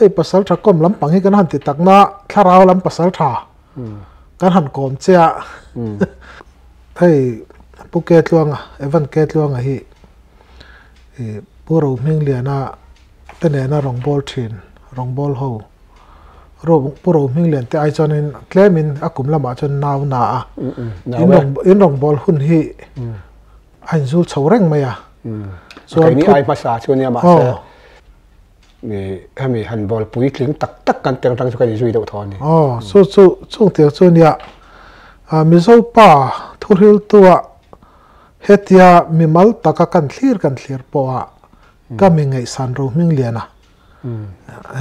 Hei pasaltha kawm lampang hi kan han ti tak na thlarau lam pasaltha kan han kawm che a. Hei Pu Ketluanga, Evan Ketluanga hi Pu Rohmingliana te nena rawngbâwl ṭhin, rawngbâwl ho Pu Rohminglian te ai chuanin tlemin a kum lamah chuan nau na a. In rawngbâwl hun hi a inzul chho reng mai a. Chuan keini ai hmasa chu nia mahse mi hemi han ball puitling tak tak kan teng tang chu kan inzui deuh tho a ni. Aw, chu chu chung tiang chu nia Mizo pa thuhriltua hetia mimal taka kan thlir kan thlir pawha ka mi ngaihsan Rohmingliana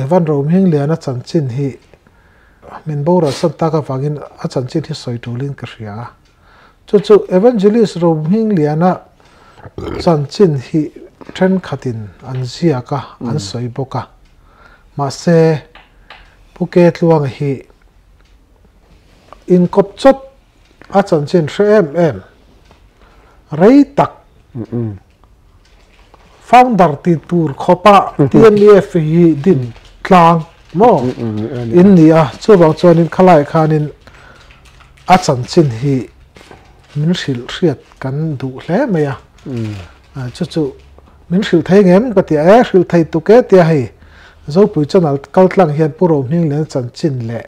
Evan Rohmingliana chanchin hi min boral san tak avangin a chanchin hi sawi tulin ka hria a. Chu chu Evangelist Rohmingliana chanchin hi thenkhatin an ziak a, an sawi bawk a. Mahse, Pu Ketluanga hi inkawp chawp a chanchin hre em em, rei tak founder ti tur khawpa TMEF hi din tlang maw in ni a, chuvang chuanin khalai khanin a chanchin hi min hrilh hriat kan duh hle mai a, chu chu min hrilh thei ngem ka ti a, e hrilh thei tuk e tia hei Zopui channel kal tlang hian Pu Rohminglian chanchin leh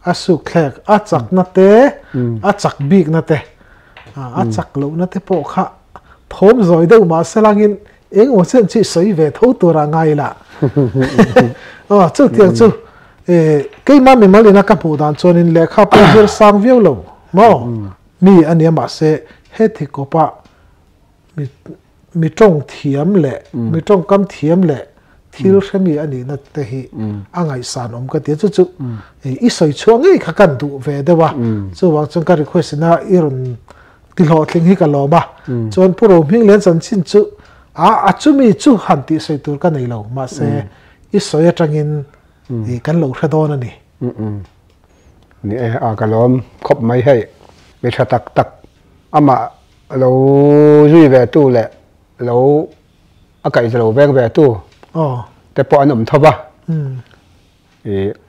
a sukthlek a chakna te a chak bikna te a chak lohna te pawh kha thawm zawi deuh mah se langin eng emaw chen chu i sawi ve tho tur a ngai la. Aw chutiang chu keimah mimal ina ka hmuh dan chuanin lehkha pawh zir sang viau lo maw mi a nia mahse heti kawpa mi mi tawng thiam leh mi tawngkam thiam leh thil hremi a nihna te hi a ngaihsan awm ka ti a chu chu i sawi chhuah ngei kha kan duh ve deuh a chuvang chuan ka request ina i rawn ti hlawhtling hi ka lawm a chuan Pu Rohminglian chanchin chu a a chumi chu han tih sawi tur ka nei lo mahse i sawi atangin kan lo hre dawn a ni. Ni e a ka lawm khawp mai hei mi tha tak tak amah lo zui ve tu leh lo a kaih lo veng ve tu te pawh an awm tho va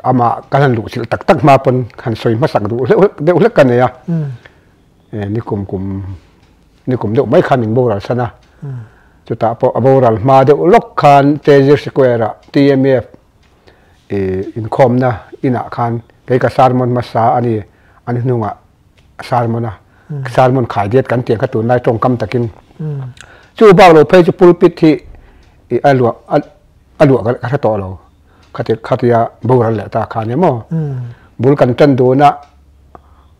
amah kan han luh chilh tak tak hma pawn han sawi hmasak duh deuh hlek ka nei a nikum kum nikum deuh mai khan min boral san a chutah pawh a boral hma deuh lawk khan Tezir Square ah TMF inkhawmna inah khan kei ka sermon hmasa a ni an hnungah sermon a sermon khai diat kan tih ang kha tunlai tawngkam takin chu bak lo phei chu pulpit hi i a luah a luah ka hre tawh lo khati khatia boral leh ta kha nia maw bul kan tan dun a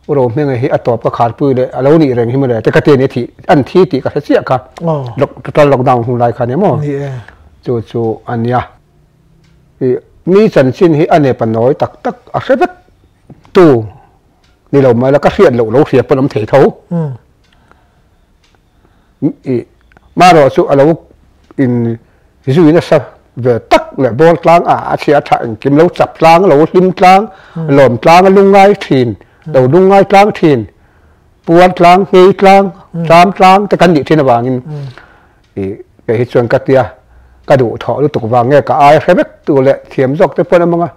uro hming hi a tawp ka kharpui leh a lo nih reng hi mawle te ka ti a ni thi an thi tih ka hre chiah kha total lockdown hun lai kha nia maw chu chu a nia i mi chanchin hi a nepa nawi tak tak a hre vek tu ni lo mai la ka hriat loh lo hria pawn awm thei tho i marawh chu a lo in zui nasa ve tak leh bawl tlang a a chhia tha engkim lo chap tlang lo hlim tlang lawm tlang a lungngai thin lo lungngai tlang thin puar tlang ngei tlang tlam tlang te kan nih thin avangin i kei hi chuan ka tia ka duh thawh lutuk vang nge ka ai hre vek tu leh thiam zawk te pawn a manga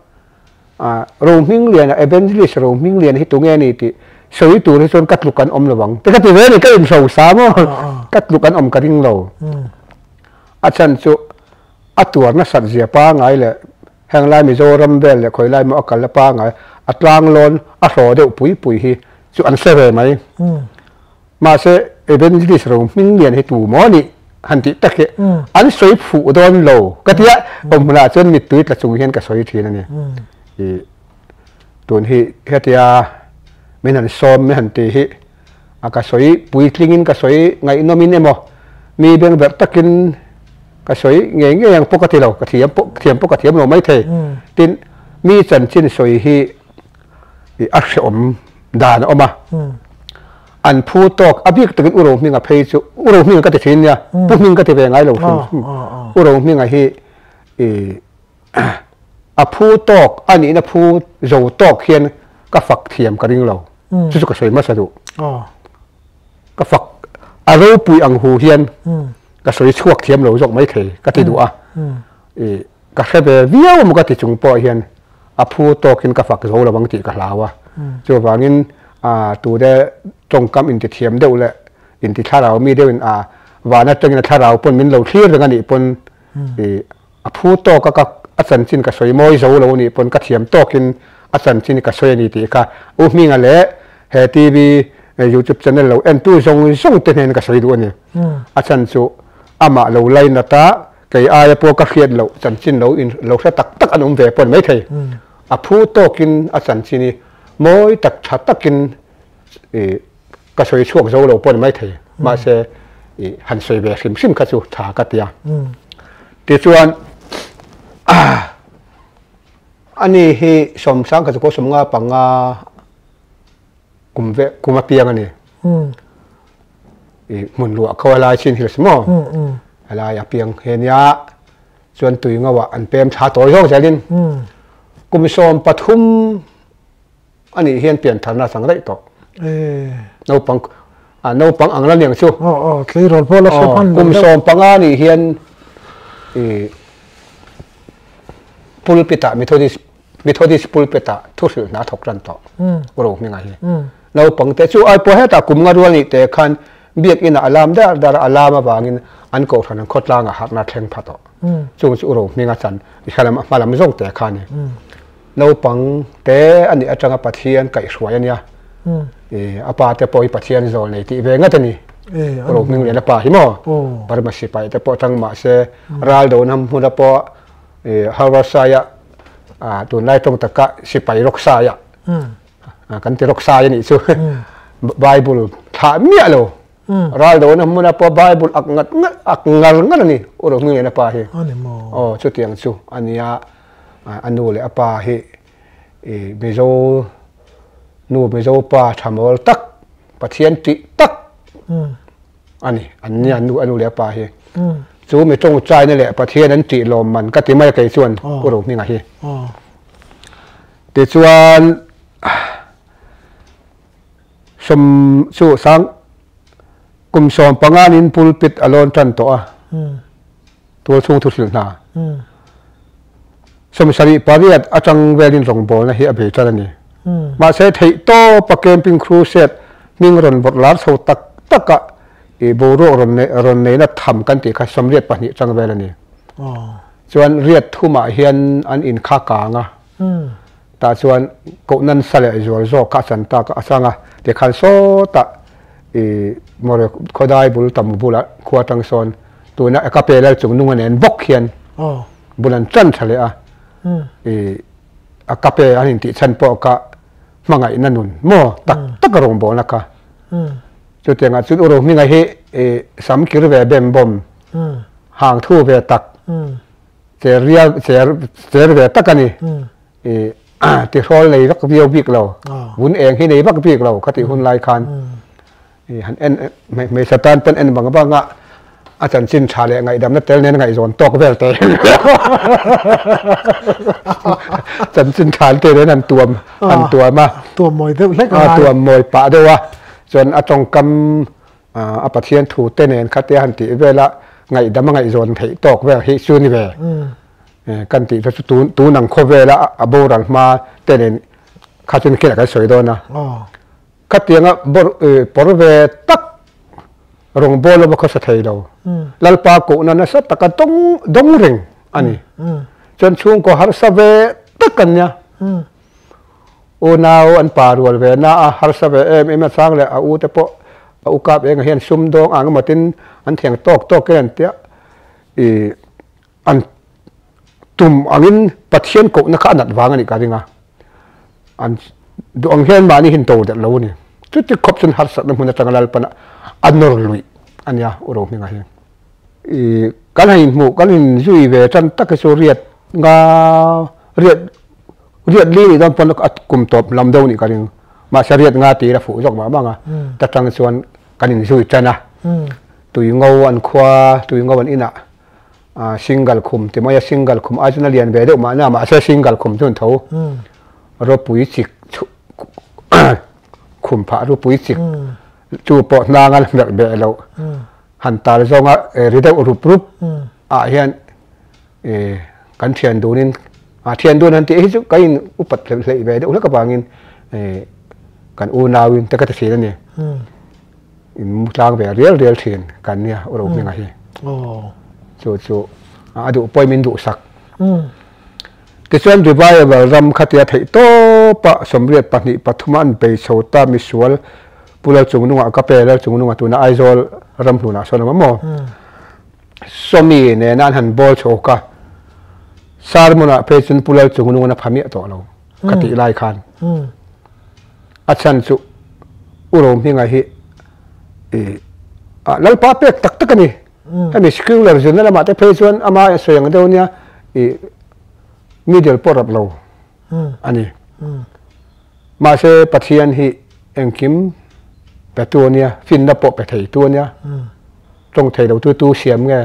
A Rohmingliana, Evangelist Rohmingliana hi tunge a ni tih sawi tur hi chuan ka tluk an awm lo ang. Te ka ti ve a ni, ka inhrosa maw? Ka tluk an awm ka ring lo. A chhan chu a tuar nasat zia pangai leh heng lai Mizoram vel leh khawi lai maw a kal la pangai a tlanglawn a hraw deuh pui pui hi chu an hre ve mai. Mahse Evangelist Rohmingliana hi tu maw a nih han tih tak hi an sawi phuh dawn lo ka ti a, awm hmunah chuan mittui tla chung hian ka sawi thin a ni. I tun hi hetia min han sawm min han ti hi a ka sawi puitlingin ka sawi ngaihnawmin emaw mi bengverh takin ka sawi ngei ngei ang pawh ka ti lo, ka thiam pawh thiam pawh ka thiam lo maithei. Tin, mi chanchin sawi hi a hreawm dan a awm a an phu tawk a bik takin u Rohminga phei chu u Rohminga ka ti thin nia pu hming ka ti ve ngai lo hrim hrim u Rohminga hi i a phu tawk a nihna phu zo tawk hian ka fak thiam ka ring lo chu chu ka sawi hmasa duh ka fak a ropui ang hu hian ka sawi chhuak thiam lo zawk maithei ka ti duh a i. Ka hre ve viau maw ka ti chung pawh hian a phu tawkin ka fak zo lo ang tih ka hlau a. Chuvangin tute tawngkam intithiam deuh leh intithlarau mi deuhin a van atangin a thlarau pawn min lo thlir reng a nih pawn a phu tawka ka a chanchin ka sawi mawi zo lo nih pawn ka thiam tawkin a chanchin ka sawi a ni tih kha U Hminga leh he TV YouTube channel lo entu zawng zawng te hnen ka sawi duh a ni. A chhan chu amah lo lainat a Kei aia pawh ka hriat loh chanchin lo in lo hre tak tak an awm ve pawh ni maithei. A phu tawkin a chanchin hi mawi tak tha takin ih ka sawi chhuak zo lo pawh ni maithei. Mahse ih han sawi ve hrim hrim kha chu tha ka ti a. Tichuan ani hi sawmsang kha chu kaw sawmnga panga kum ve kum apiang a ni. I hmun luah kho a lai chin hills maw a lai apiang he nia chuan tui ngo ah an pem thla tawi zawk zelin kum 13 anih hian pian tharna a chang daih tawh naupang a naupang ang la niang chu kum 15 nih hian i pulpit ah Methodist Methodist pulpit ah thu hrilh hna thawk tan tawh U Rohminga hi. Naupang te chu ai pawh hetah kum nga rual nih te khan biakinn ah a lam dar dar a, a lam avangin an kohhran an khawtlang ah harhna thleng pha tawh. Chung chu U Rohminga chan i hla hma lam zawng te kha a ni. Naupang te a nih atanga Pathian kaihhruai a nia. A pa te pawh hi Pathian zawl nei tih ve ngat a ni. U Rohming lian a pa hi maw? Burma sipai te pawh tang mahse ral do na hmun a pawh Harvard-saia tunlai tawng taka sipai rawksaia kan ti rawksai a nih chu Bible thlah miah lo ral do na hmuna pawh Bible ak ngat ngat ak ngar ngar a ni u Rohminglian a pa hi aw chutiang chu a nia a nu leh a pa hi Mizo nu Mizo pa tha mawl tak Pathian tih tak a ni an nia nu a nu leh a pa hi chu mi tawngtaina leh Pathian an tih lawm man ka ti mai a kei chuan Pu Rohminga hi tichuan sawm chu sang kum 15 in pulpit a lawn tan tawh a tual chhung thu hrilh hna 78 atang velin rawngbawlna hi a bei tan a ni. Mahse theih tawpa camping crusade hming rawn vawrh lar chho tak taka ih boruak rawn nei rawn neihna tham kan tih kha 82 chang vel a ni. Chuan riat thumah hian an inkha kang a, tah chuan koh nansa leh zual zawk kha a chan tak a chang a, tikhan sawtah ih mawre khawdai bul tam bulah khua atang sawn tuna ka pe lal chung nunga nen bawk hian bul an tan tha leh a, ih a ka pe an intih chhan pawh kha hmangaihna nun maw tak tak a rawngbawlna kha. Chutiangah chuan U Rohminga hi sam kir ve bem bawm, hang thu ve tak, cher rial cher cher ve tak a ni. Tihrawl nei vak viau bik lo, vun eng hi nei vak bik lo kha tih hun lai khan han en hmeichhe tan pawn en vang vang a, a chanchin tha leh ngaihdamna tel nen ngaihzawn tawk vel te chanchin tha te nen an tuam an tuam a tuam mawi deuh hlek a tuam mawi pah deuh a chuan a tawngkam a Pathian thu te nen kha te han tih vel a ngaihdam a ngaihzawn theih tawk vel hi chu ni ve kan tih chu tun tun ang khawvel a a boral hma te nen kha chu nikhin ah kan sawi dawn a Khatianga pawr ve tak rawngbâwl lova khawsa thei lo, Lalpa kohna nasa taka dawng dawng reng a ni. Chuan chhungkaw harsa ve tak an nia. Unau an pa rual ve na a, harsa ve em em a chang leh a u te pawh a u kap engah hian sum dawng ang emaw tin an thiang tawk tawk in an tia i an tum angin Pathian kohna kha a nat vang a nih ka ring a, an duh ang hian mahni hi an to derh lo a ni. Chuti khawp chuan harsatna hmun atanga Lalpan a nawr luih a nia U Rohminga hi. I kan han inhmuh kan inzui ve tan tak hi chu riat nga riat riat li nih dawn pawn a kum tawp lam deuh nih ka ring. Mahse riat nga tir a fuh zawk mah mah ang a, ta tang chuan kan inzui tan a, tui ngo an khua tui ngo an inah Single khum ti mai a, single khum ai chuan a lian ve deuh mahna mahse single khum chu an tho. Ropui chik khum phah ropui chik chu pawh hnang a hmerh beh loh han tal zawnga ri deuh rup rup ah hian. Kan thian dunin a thian dun han tih hi chu ka in upat hleuh hleih ve deuh hlek avangin kan unauin te ka ti thin a ni. In mu tlang ve rial rial thin kan nia u Rohminga hi. Chu chu a duh pawhin min duhsak. Tichuan Revival ram khatia theih tawpa 82 pathuma an bei chho ta misual Pu Lalchungnunga ka pe Lalchungnunga tuna Aizawl ram hlunah sawn awm a maw? Sawmi nena an han bawl chhawk a, sermon-ah phei chuan Pu Lalchungnunga na pha miah tawh lo ka tih lai khan a chhan chu U Rohminga hi ih Lalpa pek tak tak a ni. Hemi secular zirna lamah te phei chuan ama sawi ang deuh nia ih middle pawh rap lo a ni. Mahse Pathian hi engkim petu a nia, finna pawh pe theitu a nia. Tawng thei lo tu tu siam nge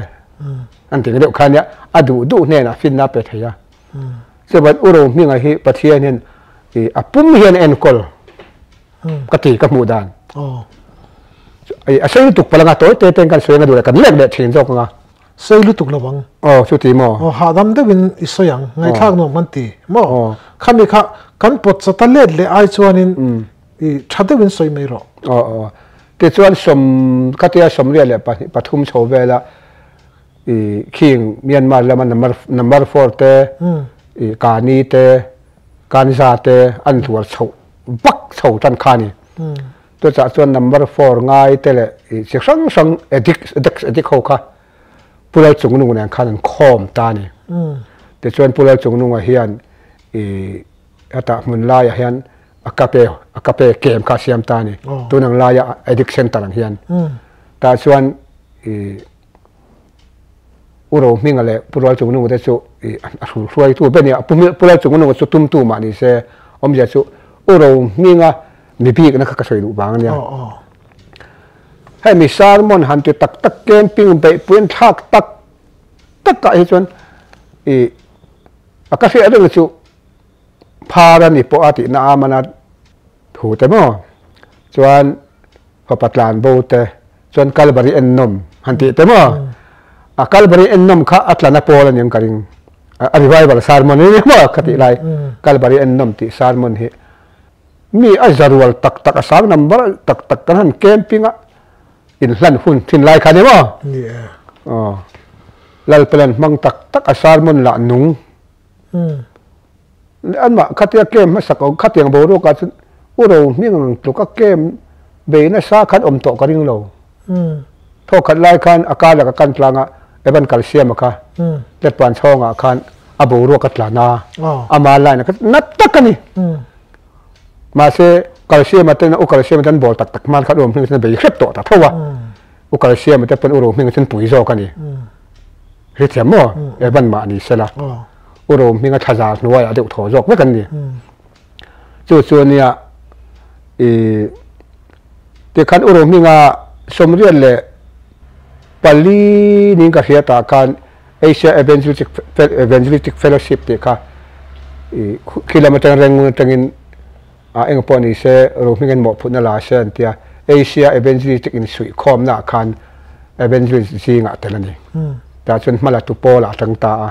an ti deuh kha nia a duh duh hnenah finna pe thei a. Chuan U Rohminga hi Pathian hian a pum hian a enkawl ka ti ka hmuh dan. A sei lutuk palh anga tawi te ten kan sawi anga duh leh kan lek leh thin zawk anga. Sei lutuk lo ang. Aw chuti maw? Aw hahdam deuhin i sawi ang, ngaihthlak nuam kan ti maw? Khami kha kan pawt chata let leh ai chuanin i tha deuhin sawi mai rawh. Aw aw. Tichuan sawm khatia 23 chho vela i khing Myanmar lama number number four te i Kani te Kanza te an hluar chhoh vak chho tan kha a ni. Chutah chuan number four ngai te leh ih chi hrang hrang addict addict addict ho kha Pu Lalchungnunga nen khan an khawm ta a ni. Tichuan Pu Lalchungnunga hian ih hetah hmun laiah hian a kape a kape kem kha a siam ta a ni. Tun ang laia addict center ang hian. Tah chuan ih U Rohminga leh Pu Lalchungnunga te chu ih a hrul hruaitu ber a ni a. Pu Lalchungnunga chu tumtu mah ni se awmzia chu U Rohminga Mi bikna kha ka sawi duh vang a nia. Hei mi sermon han ti tak tak camping beihpui an thlak tak tak ah hi chuan ih a ka hriat reng chu phar a ni pawh a tihna a mana thu te maw chuan fapa tlan bo te chuan Kalvari ennawm han tih te maw a Kalvari ennawm kha a tlana pawl a ni ang ka ring a revival sermon a ni maw ka tih lai Kalvari ennawm tih sermon hi Mi a za rual tak tak a sang number tak tak kan han camping a inhlan hun thin lai kha ni maw? Ni e. Aw. Lalpalan hmang tak tak a sermon lah nung. Anmah khatia camp hmasa ko khatiang boruak ah chuan u ro hming ang tluk a camp bei nasa khan awm tawh ka ring lo. Thawk khat lai khan a kar laka kan tlang a Evan Kalsiama kha Letpan chhawngah khan a boruak a tlan a, ama line a kha na tak a ni. Mahse Kalsiama ten u Kalsiama ten ball tak tak hman khan u Rohminga chuan a bei hrep tawh ta tho a, u Kalsiama te pawn u Rohminga chuan pui zawk a ni. Hrethiam maw? Evan mah ni sela u Rohminga thlazar hnuaiah deuh thaw zawk vek an ni. Chu chu ania i tikhan u Rohminga 84 niin ka hriat ah khan Asia Evangelistic Evangelistic Fellowship tih kha i khi lam atang Rangoon atangin ah eng pawh ni se Rohmingan mawhphutna la se an tia Asia Evangelistic insuihkhawmna ah khan Evangelist zingah tel a ni. Tah chuan hmala tu pawl ah atang ta a.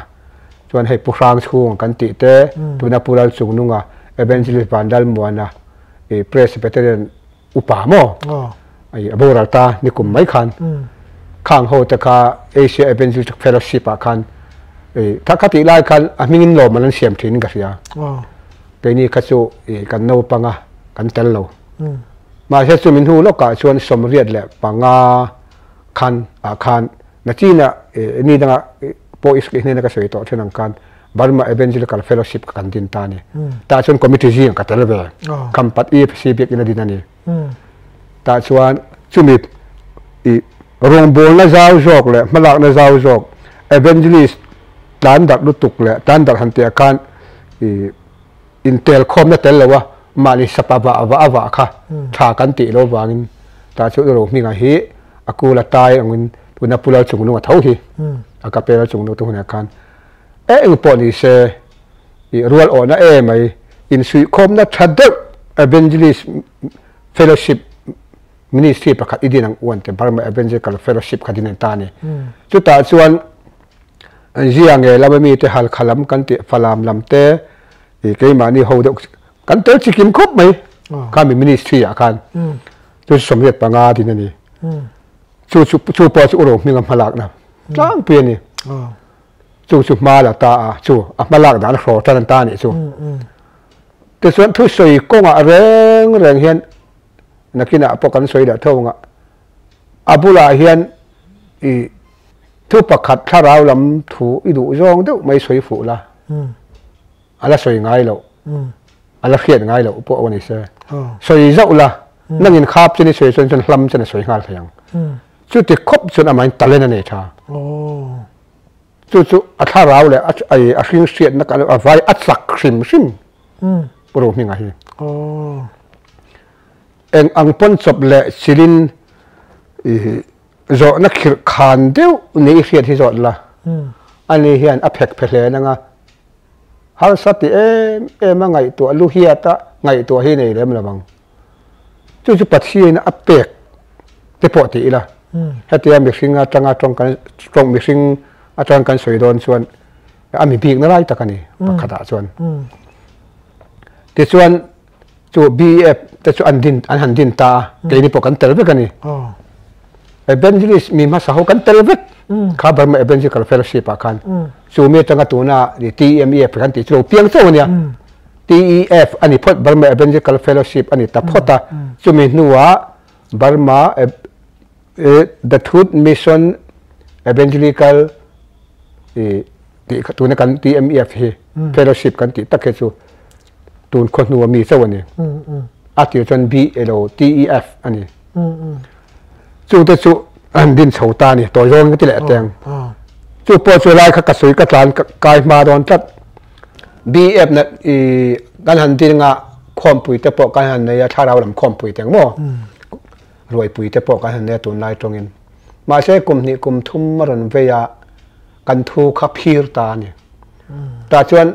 Chuan hei Pu Hrang chhung kan tih te tuna Pu Lalchungnunga Evangelist Vanlalmuana i Presbyterian upa maw i a boral ta nikum mai khan khang ho te kha Asia Evangelistic Fellowship ah khan i tha kha tih lai khan a hmingin lawm an siam thin in ka hria keini kha chu i kan naupang a kan tel lo mahse chu min hnu lawkah chuan 85 khan ah khan nachina ni danga pawh i hnena ka sawi tawh thin ang khan Burma Evangelical Fellowship ka kan din ta a ni. Tah chuan committee zing ka tel ve. Khampat EFC biakinn a din a ni. Tah chuan chumi i rawngbawlna zau zawk leh hmalakna zau zawk evangelist tlan darh lutuk leh tlan darh han tih ah khan i intel khawmna tel lo a mahni sapa vah vah a vah kha tha kan tih lo vangin tah chuan u Rohminga hi a kul a tai angin tuna Pu Lalchungnunga tho hi a ka pe Lalchungnung te hunah khan Eng pawh ni se, i rual awhna em mai, insuihkhawmna tha deuh Evangelist Fellowship Ministry pakhat i din ang u an ti, Burma Evangelical Fellowship kha din an ta a ni. Chutah chuan Zia nge lama mi te Halkha lam kan tih Falam lam te i keimahni ho deuh kan tel chikim khawp mai kha mi ministry ah khan chu 85 din a ni. Chu chu chu pawh chu uro hminga hmalakna tlangpui a ni. Chu chu hma la ta a chu a hmalak dan a hraw tan an ta a nih chu. Tichuan thusawi kawngah reng reng hian nakinah pawh kan sawi leh tho ang a, a bulah hian i Thu pakhat thlarau lam thu i duh zawng deuh mai sawi fuh la, a la sawi ngai loh, a la hriat ngai loh pawh a ni se. Sawi zauh la, nangin khap chen i sawi chuan chuan hlam chen a sawi nghal thei ang. Chuti khawp chuan amahin talent a nei tha. Chu chu a thlarau leh a hring hriatna a vai a chak hrim hrim Pu Rohminga hi. Eng ang pawn chawp leh chilin i Zawhna khirh khan deuh ni i hriat hi zawt la, ani hian a phek phe hle nang a, harsa ti em em a ngaihtuah lu hiat a ngaihtuah hi nei lem lo ang. Chu chu Pathian a pek te pawh ti ila, hetia mihring atanga tawng kan tawng mihring atang kan sawi dawn chuan a mi bikna lai tak a ni pakhatah chuan. Tichuan Chu BEF te chu an din an han din ta a, keini pawh kan tel vek a ni. Evangelist mi hmasa ho kan tel vek kha Burma Evangelical Fellowship ah khan. Chu mi atanga tuna TMEF kan tih chu lo piang chauh a nia. TEF a ni phawt Burma Evangelical Fellowship a ni ta phawt a. Chumi hnuah Burma The Truth Mission Evangelical tih tuna kan TMEF hi Fellowship kan tih tak hi chu tun khaw hnua mi chauh a ni. A tir chuan B elo TEF a ni. Chungte chu an din chho ta a ni, tawi zawng ka ti leh teng. Chu pawh chu lai kha ka sawi ka tlan kai hma dawn tlat. BF na i kan han din nga khawmpui te pawh kan han nei a, thlarau lam khawmpui te ang maw? Ruaipui te pawh kan han nei a tunlai tawngin. Mahse kum hnih kum thum a rawn vei a, kan thu kha phir ta a ni. Tah chuan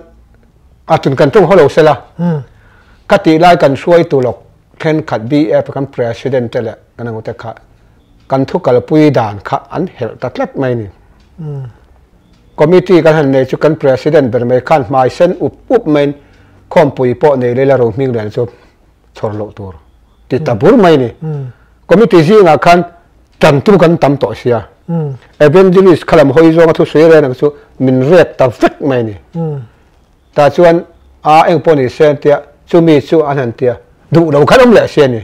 A tun kan tum haw lo sela, ka tih lai kan hruaitu lawk thenkhat BF kan President te leh kan angute kha kan thu kalpui dan kha an helh ta tlat mai a ni. Committee kan han nei chu kan President ber mai khan hmai sen up up maiin khawmpui pawh nei leh la rohming lian chu chhawr loh tur ti ta bur mai a ni. Committee zingah khan tantu kan tam tawh sia. Evangelist kha lam hawi zawnga thusawi reng ang chu min rek ta vek mai a ni. Tah chuan a eng pawh ni se an tia, chumi chu an han tia, duh lo khan awm leh si a ni.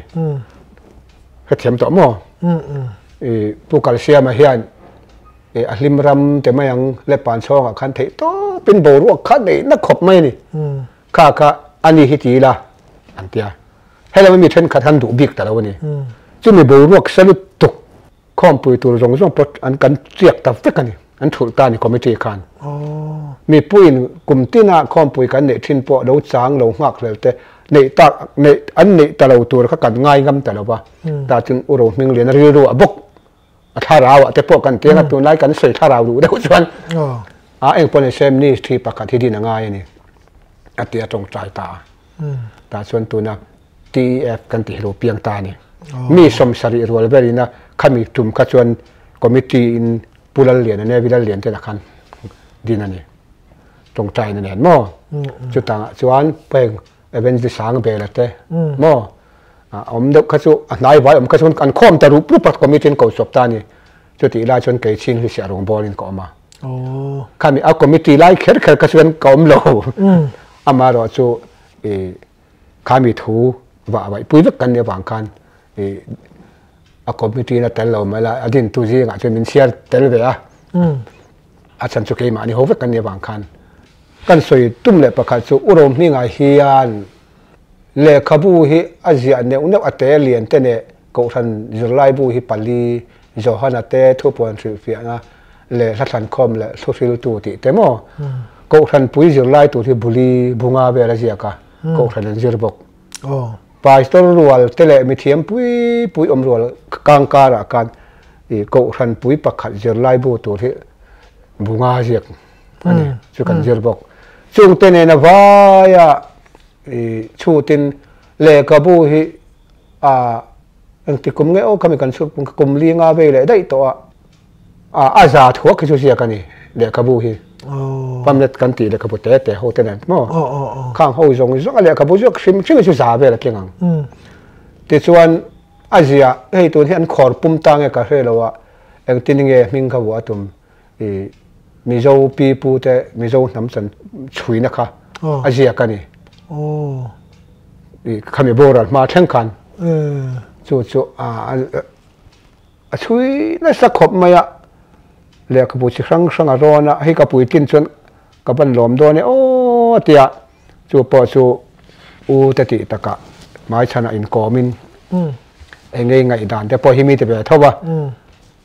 Hrethiam tawh maw? I Pu Kalsiama hian i a hlim ram te mai ang Lepan chhawngah khan theih tawpin boruak kha neih na khawp mai a ni. Kha kha a ni hi ti ila an tia. Helama mi thenkhat han duh bik ta lo a ni. Chumi boruak sa lutuk Khawmpui tur zawng zawng pawh an kan chiak ta vek a ni. An thulh ta a ni committee khan. Mipuiin kum tina khawmpui kan neih thin pawh lo chang lo nghak hlel te neih tak neih an neih ta lo tur kha kan ngai ngam ta lo va. Tah chuan U Rohmingliana rilru ah bawk a thlarau ah te pawh kan tiang a tunlai kan sawi thlarau duh deuh chuan a engpawh ni se ministry pakhat hi din a ngai a ni a ti a tawngtai ta a. Tah chuan tuna TEF kan tih lo piang ta a ni. Mi 70 rual verin a khami tum kha chuan committee in Pu Lalliana Navy Lallian te lah khan din a ni. Tawngtaina nen maw? Chutangah chuan heng Evangelist Sang Bela te maw a awm deuh kha chu a hnai vai awm kha chuan an khawm ta rup rup a committee in ko chawp ta a ni. Chutih lai chuan kei chhing hi siah rawngbawlin ka awm a. Khami a committee lai kher kher kha chuan ka awm lo. Amaherawh chu i Khami thu vah vaih pui vek kan nih avang khan ih a committee na tel lo mai la, a dintu zingah chuan min chhiar tel ve a, a chhan chu keimahni ho vek kan nih avang khan kan sawi tum leh pakhat chu U Romhminga hian lehkhabu hi a ziah neuh neuh a te lian te neh Kohhran zirlaibu hi pali Johana te thupuan hrilhfiahna leh hlathlankhawm leh thuhriltu tih te maw? Kohhran pui zirlai tur hi buli bunga vel a ziak a, kohhran an zir bawk. Pastor rual te leh mithiam pui pui awm rual kang karah khan ih kohhran pui pakhat zirlai bu tur hi bunga ziak a ni, chu kan zir bawk. Chungte nena vaia ih chhutin lehkhabu hi a Engti kum nge aw khami kan chhut kum li nga vei leh daih tawh a, a za thuak hi chu ziak a ni. Lehkhabu hi pamphlet kan tih lehkhabu te te ho te nen maw khang ho zawng zawng a lehkhabu zawk hrim hrim hi chu za vel a tling ang. Tichuan a zia hei tun hi an khawr pum ta nge ka hre lo a engtin nge hming kha vuah a tum i Mizo pi pu te Mizo hnam chan chhuina kha a ziak a ni. I khami boral hma thleng khan chu chu a A chhui nasa khawp mai a, lehkhabu chi hrang hrang a rawn a, hei ka puitlin chuan ka ban lawm dawn e aw a ti a, chu pawh chu u te tih takah hmaichhanah inkawmin eng nge ngaihdan te pawh hi mi ti ve tho a,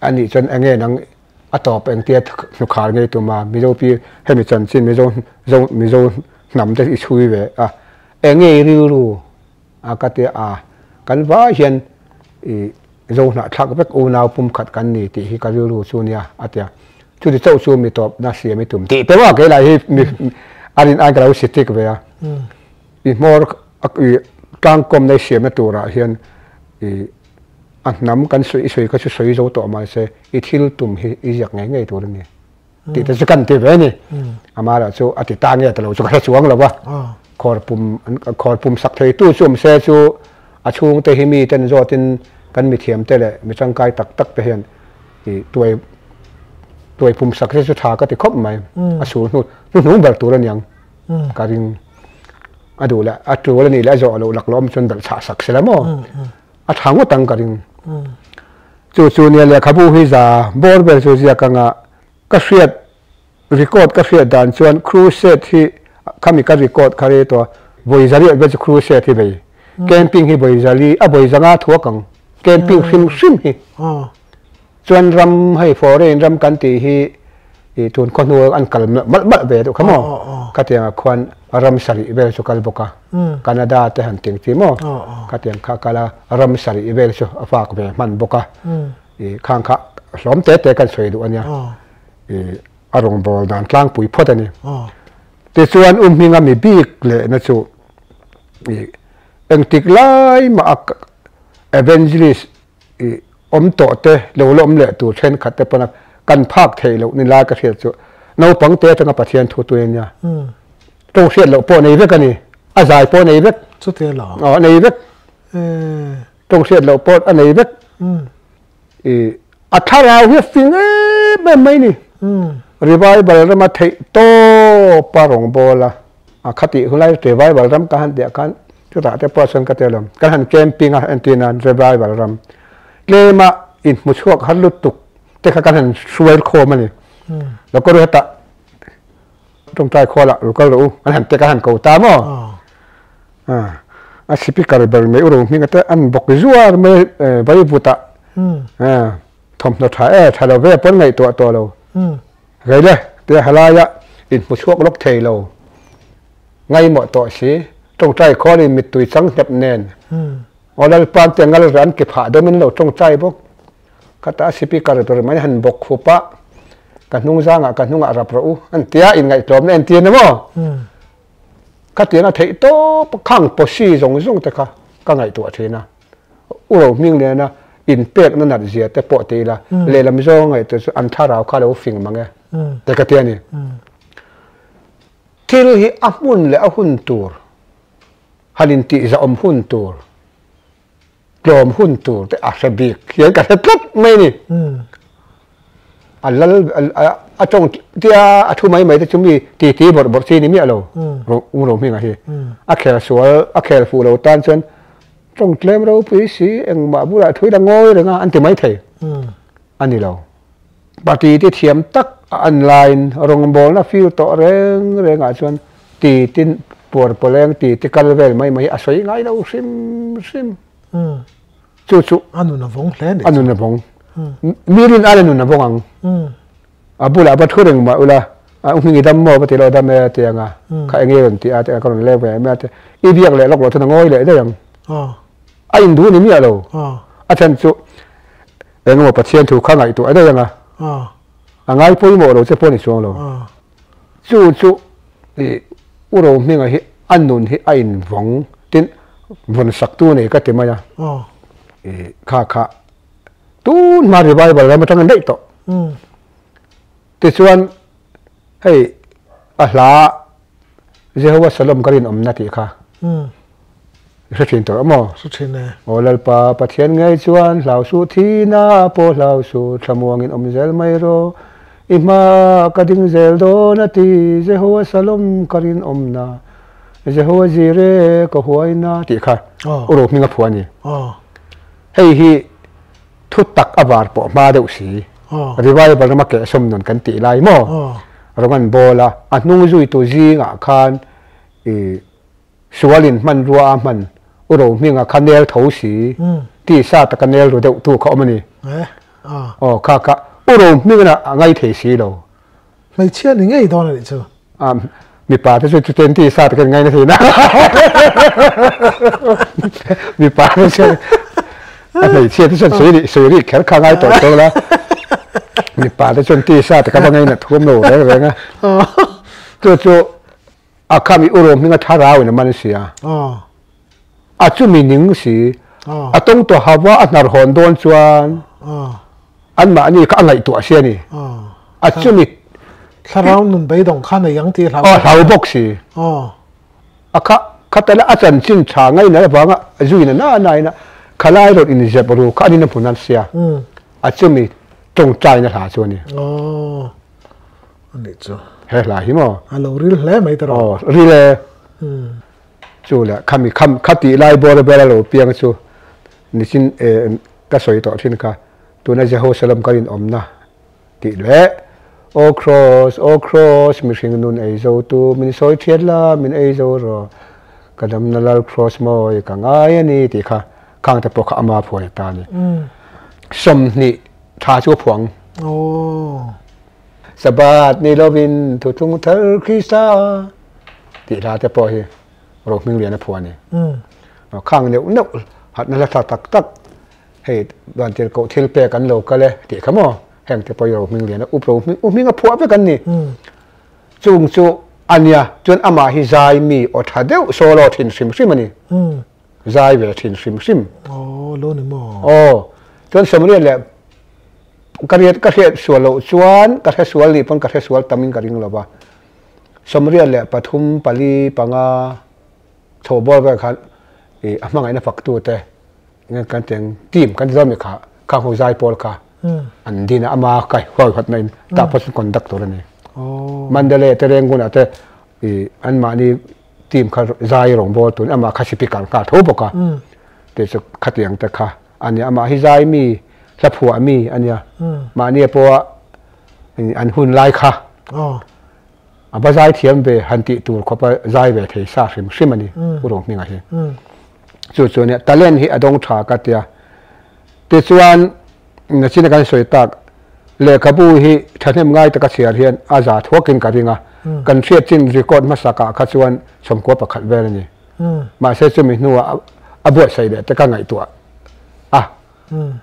a nih chuan eng nge nang a tawp engtia hnukhar ngei tum a, Mizo pi hemi chanchin Mizo Mizo hnam te i chhui ve a, eng nge i rilru A ka ti a, kan vai hian i zo hnahthlak vek unau pumkhat kan ni tih hi ka rilru chu nia a ti a. Chuti chauh chu mi tawpna siam i tum tih te maw keilai hi mi a rin aiin ka lo si tik ve a. I hmawr i tlangkawmna i siamna turah hian i a hnam kan sawi i sawi kha chu sawi zo tawh mahse i thil tum hi i ziak ngei ngei tur a ni. Tih te chu kan ti ve a ni. Amah chu a ti ta nge ta lo chu ka hre chuang lo va. Khawr pum khawr pum sak thei tu chu awm se chu a chhungte hi mi ten zawtin kan mithiam te leh mi tangkai tak tak te hian i tuai tuai pum sak te chu tha ka ti khawp mai. A sul hnu hnuhnung ber tur a niang ka ring. A duh leh a tul a nih leh a zawh loh lak lawm chuan belh chhah sak se la maw. A tha ngawt ang ka ring. Chu chu nia lehkhabu hi za bawr ber chu ziak anga ka hriat record ka hriat dan chuan crusade hi khami ka record kha rei tawh a, vawi zariah vel chu crusade hi vei. Camping hi vawi zali a vawi zanga thuak ang camping hrim hrim hi. Chuan ram hei foreign ram kan tih hi ih tun khaw hnu an kal malh malh ve deuh kha maw? Khatiangah khuan ram sarih vel chu kal bawk a, Canada te han ting chi maw? Khatiang kha kal a, ram sarih vel chu a fak ve hman bawk a, ih khang kha hlawm te te kan sawi duh a nia, ih a rawngbâwl dan tlangpui phawt a ni. Tichuan u hminga mi bik lehna chu ih engtik lai mah a evangelist I awm tawh te lo la awm leh tur thenkhat te pawn a kan phak theih loh ni lai ka hriat chu naupang te atanga Pathian thu tui a nia. Tawng hriat loh pawh nei vek a ni. A zai pawh nei vek. Chute lo. Aw nei vek. Tawng hriat loh pawh a nei vek. I a thlarau hi a fing em em mai ni. Revival rama theih tawp a rawngbâwl a. A khatih hun lai revival ram ka han tih ah khan chutah te pawh chuan ka ti alawm. Kan han camping a entir nan revival ram tlema inhmu chhuak har lutuk te kha kan han hruai khawm a ni. Lo kawr hetah tawngtai khualah lo kal rawh u an han te kan han ko ta maw? A speaker ber mai u ro hming te an bawk zuar mai vaivutah thawmhnaw tha e tha lo ve pawn ngaihtuah tawh lo. Rei le, tia halaia inhmu chhuak lawk thei lo. Ngaimawh tawh si, tawngtai khawlin mittui chang hnep nen. Aw Lalpa'n tia ngal ran ke phah dawmin lo tawngtai bawk. Khata speaker ber mai han bawk khup a, ka hnung zangah ka hnungah rap rawh u, an tia inngaihtlawmna entir na maw? Khatiang a theih tawp khang pawsi zawng zawng te kha ka ngaihtuah thin a. U ro hming nena inpekna nat zia te pawh ti ila, lehlam zawng ngaihtuah chu an thlarau kha lo fing mang e, te ka ti a ni. Thil hi a hmun leh a hun tur, han intihzahawm hun tur, tlawm hun tur te a hre bik hian ka hre tlat mai a ni. A lal a tawng tia a thu mai mai te chu mi titi bawrh bawrh chi ni miah lo U Rohminga hi. A khel sual a khel fuh lo tan chuan tawng tlem ropui si engmah bulah thu ila ngawi reng a an ti mai thei a ni lo. Party te thiam tak a an laiin rawngbawlna fir tawh reng rengah chuan titi puar pawleng titi kal vel mai mai hi a sawi ngai lo hrim hrim. Chu chu a nun a vawng hle a ni. A nun a vawng. Mi rin aiin a nun a vawng ang. A bulah va thu reng mah ula, a u hming i dam maw va ti lo dam e a ti ang a, kha eng nge rawn ti a ti a ka rawn leng ve em a ti i biak leh lawk loh chuan a ngawi leh daih ang. A induh ni miah lo. A chhan chu eng emaw Pathian thu kha ngaihtuah daih ang a, a ngai pawimawh lo che pawh a ni chuang lo. Chu chu i U Rohminga hi a nun hi a invawng tin vawn saktu nei ka ti mai a, i kha kha tun hma revival ram atang an daih tawh. Tichuan. Hei a hla Jehovah Shalom ka rinawmna tih kha i hre thin tawh maw? Hre thin e. Aw Lalpa Pathian ngei chuan hlau suh thina pawh hlau suh thlamuangin awm zel mai rawh i hma ka ding zel dawn a ti Jehovah Shalom ka rinawmna Jehovah Jireh ka huaina tih kha u ro hming a phuah a ni. Hei hi thu tak a var pawh hma deuh si. Revival rama kehsawm nun kan tih lai maw? Rawng an bawl a, a hnung zuitu zingah khan i sualin hmanrua a hman u ro hminga kha nel tho si, tisa taka nel ru deuh tu kha awm a ni. Aw kha kha u ro hmingin a ngai thei si lo. Hmeichhia ni ngei dawn a nih chu. A mipa te chu chuten ti sa takin ngai na thei na. Mipa te chu a hmeichhia te chuan sawi ri sawi ri kher kha ngai tawh tawh la. Mipa te chuan ti sa taka va ngai na thuam lo reng reng a. Chu chu a khami urom hminga thlarau in a man sia. A chumi ning si. A tawng tawh hava a hnar hawn dawn chuan anmahni kha a ngaihtuah si a ni. A chumi Thlarau nun beidawng kha nei ang tih hlau. Aw hlau bawk si. A kha khatala a chanchin tha ngaihna avanga zuina na na ina khalai rawn inzep ru kha anin a hmun a sia. A chumi tawngtaina hla chu a ni. Aw a nih chu. He hla hi maw? A lo ril hle mai tawh. Aw ril e. Chu leh khami kham kha tih lai bawr ber a lo piang chu nichin eh ka sawi tawh thin kha tuna Jehosalem kan inawmna tih leh Aw Kraws, aw Kraws, mihring nun ei zo tu min sawi thiat la, min ei zo rawh, ka damna lal Kraws mawi ka ngai a ni tih kha khang te pawh kha ama phuan a ta a ni. 20 tha chu a phuang. Sabbath ni lovin thuthlung thar Krista tih hla te pawh hi Rohming Lian a phuah a ni. Khang neuh neuh hatna hla tha tak tak hei Vantirhkoh thil pek an lo kal e tih kha maw heng te pawh hi Rohming Lian a up Rohming u hming a phuah vek an ni. Chung chu a nia chuan amah hi zai mi aw tha deuh solo thin hrim hrim a ni. Zai ve thin hrim hrim. Aw lo ni maw? Aw chuan Sawmriat leh Ka riat ka hriat sual loh chuan ka hre sual nih pawn ka hre sual tam in ka ring lo va. 83, 4, 5 chho bawr vel khan ih a hmangaihna fak tu te nge kan ti ang team kan ti dawn mi kha khang ho zai pawl kha an din a ama kai huai huat na in tah pawh chuan conductor a ni. Mandalay te Rangoon ah te ih anmahni team kha zai rawngbawl tun amah kha speaker nghal tho bawk a tih chu khatiang te kha a nia amah hi zai mi hla phuah mi a nia mahni pawha an hun lai kha a va zai thiam ve han tih tur khawpa zai ve thei sa hrim hrim a ni Pu Rohminga hi chu chu nia talent hi a dawng tha ka tia tichuan nachina kan sawi tak lehkhabu hi thahnem ngai taka chhiar hian a za thuakin ka ring a kan hriat chin record hmasakah kha chuan 91 vel a ni. Mahse chumi hnuah a buatsaih leh te ka ngaihtuah a,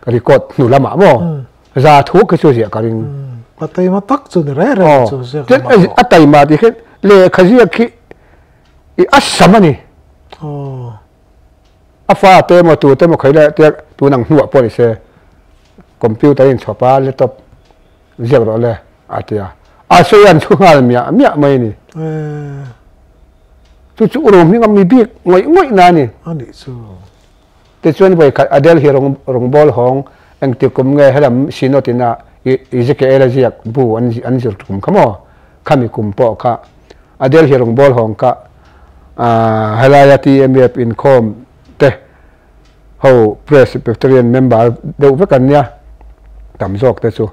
ka record hnu lamah maw za thu khi chu ziah ka ring. A taima tak chu ni reng reng chu ziak lamah pawh. A taima tih khi lehkha ziak khi i a sam a ni. A fa te emaw tu te emaw khawi lai te tun ang hnuah pawh ni se computer in chhawp a laptop ziak rawh le a ti a, a sawi an thu nghal miah miah mai a ni. Chu chu rawng hming a mi bik ngawih ngawih na a ni. A nih chu. Tichuan vawikhat Adel hi rawng rawngbawl hawng engti kum nge helam Synod in a Ezekiel a ziak bu an an zir tum kha maw? Khami kum pawh kha Adel hi rawngbawl hawng kha helaia TMF inkhawm te ho Presbyterian member deuh vek an nia tam zawk te chu.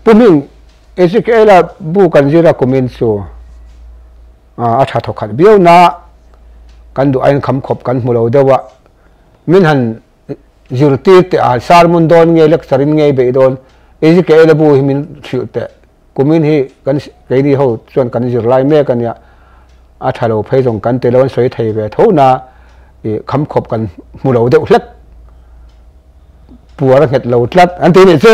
Pu Hming Ezekiel a bu kan zir a kumin chu a tha thawkhat viau na kan duh aiin kham khawp kan hmu lo deuh a, min han zirtir teh a, sermon dawn nge lecture in nge beih dawn Ezekiel a bu hi min hrilh teh kumin hi kan keini ho chuan kan zir lai mek a nia a tha lo phei zawng kan ti lo an sawi thei ve tho na ih kham khawp kan hmu lo deuh hlek puar a nghet lo tlat an ti nih chu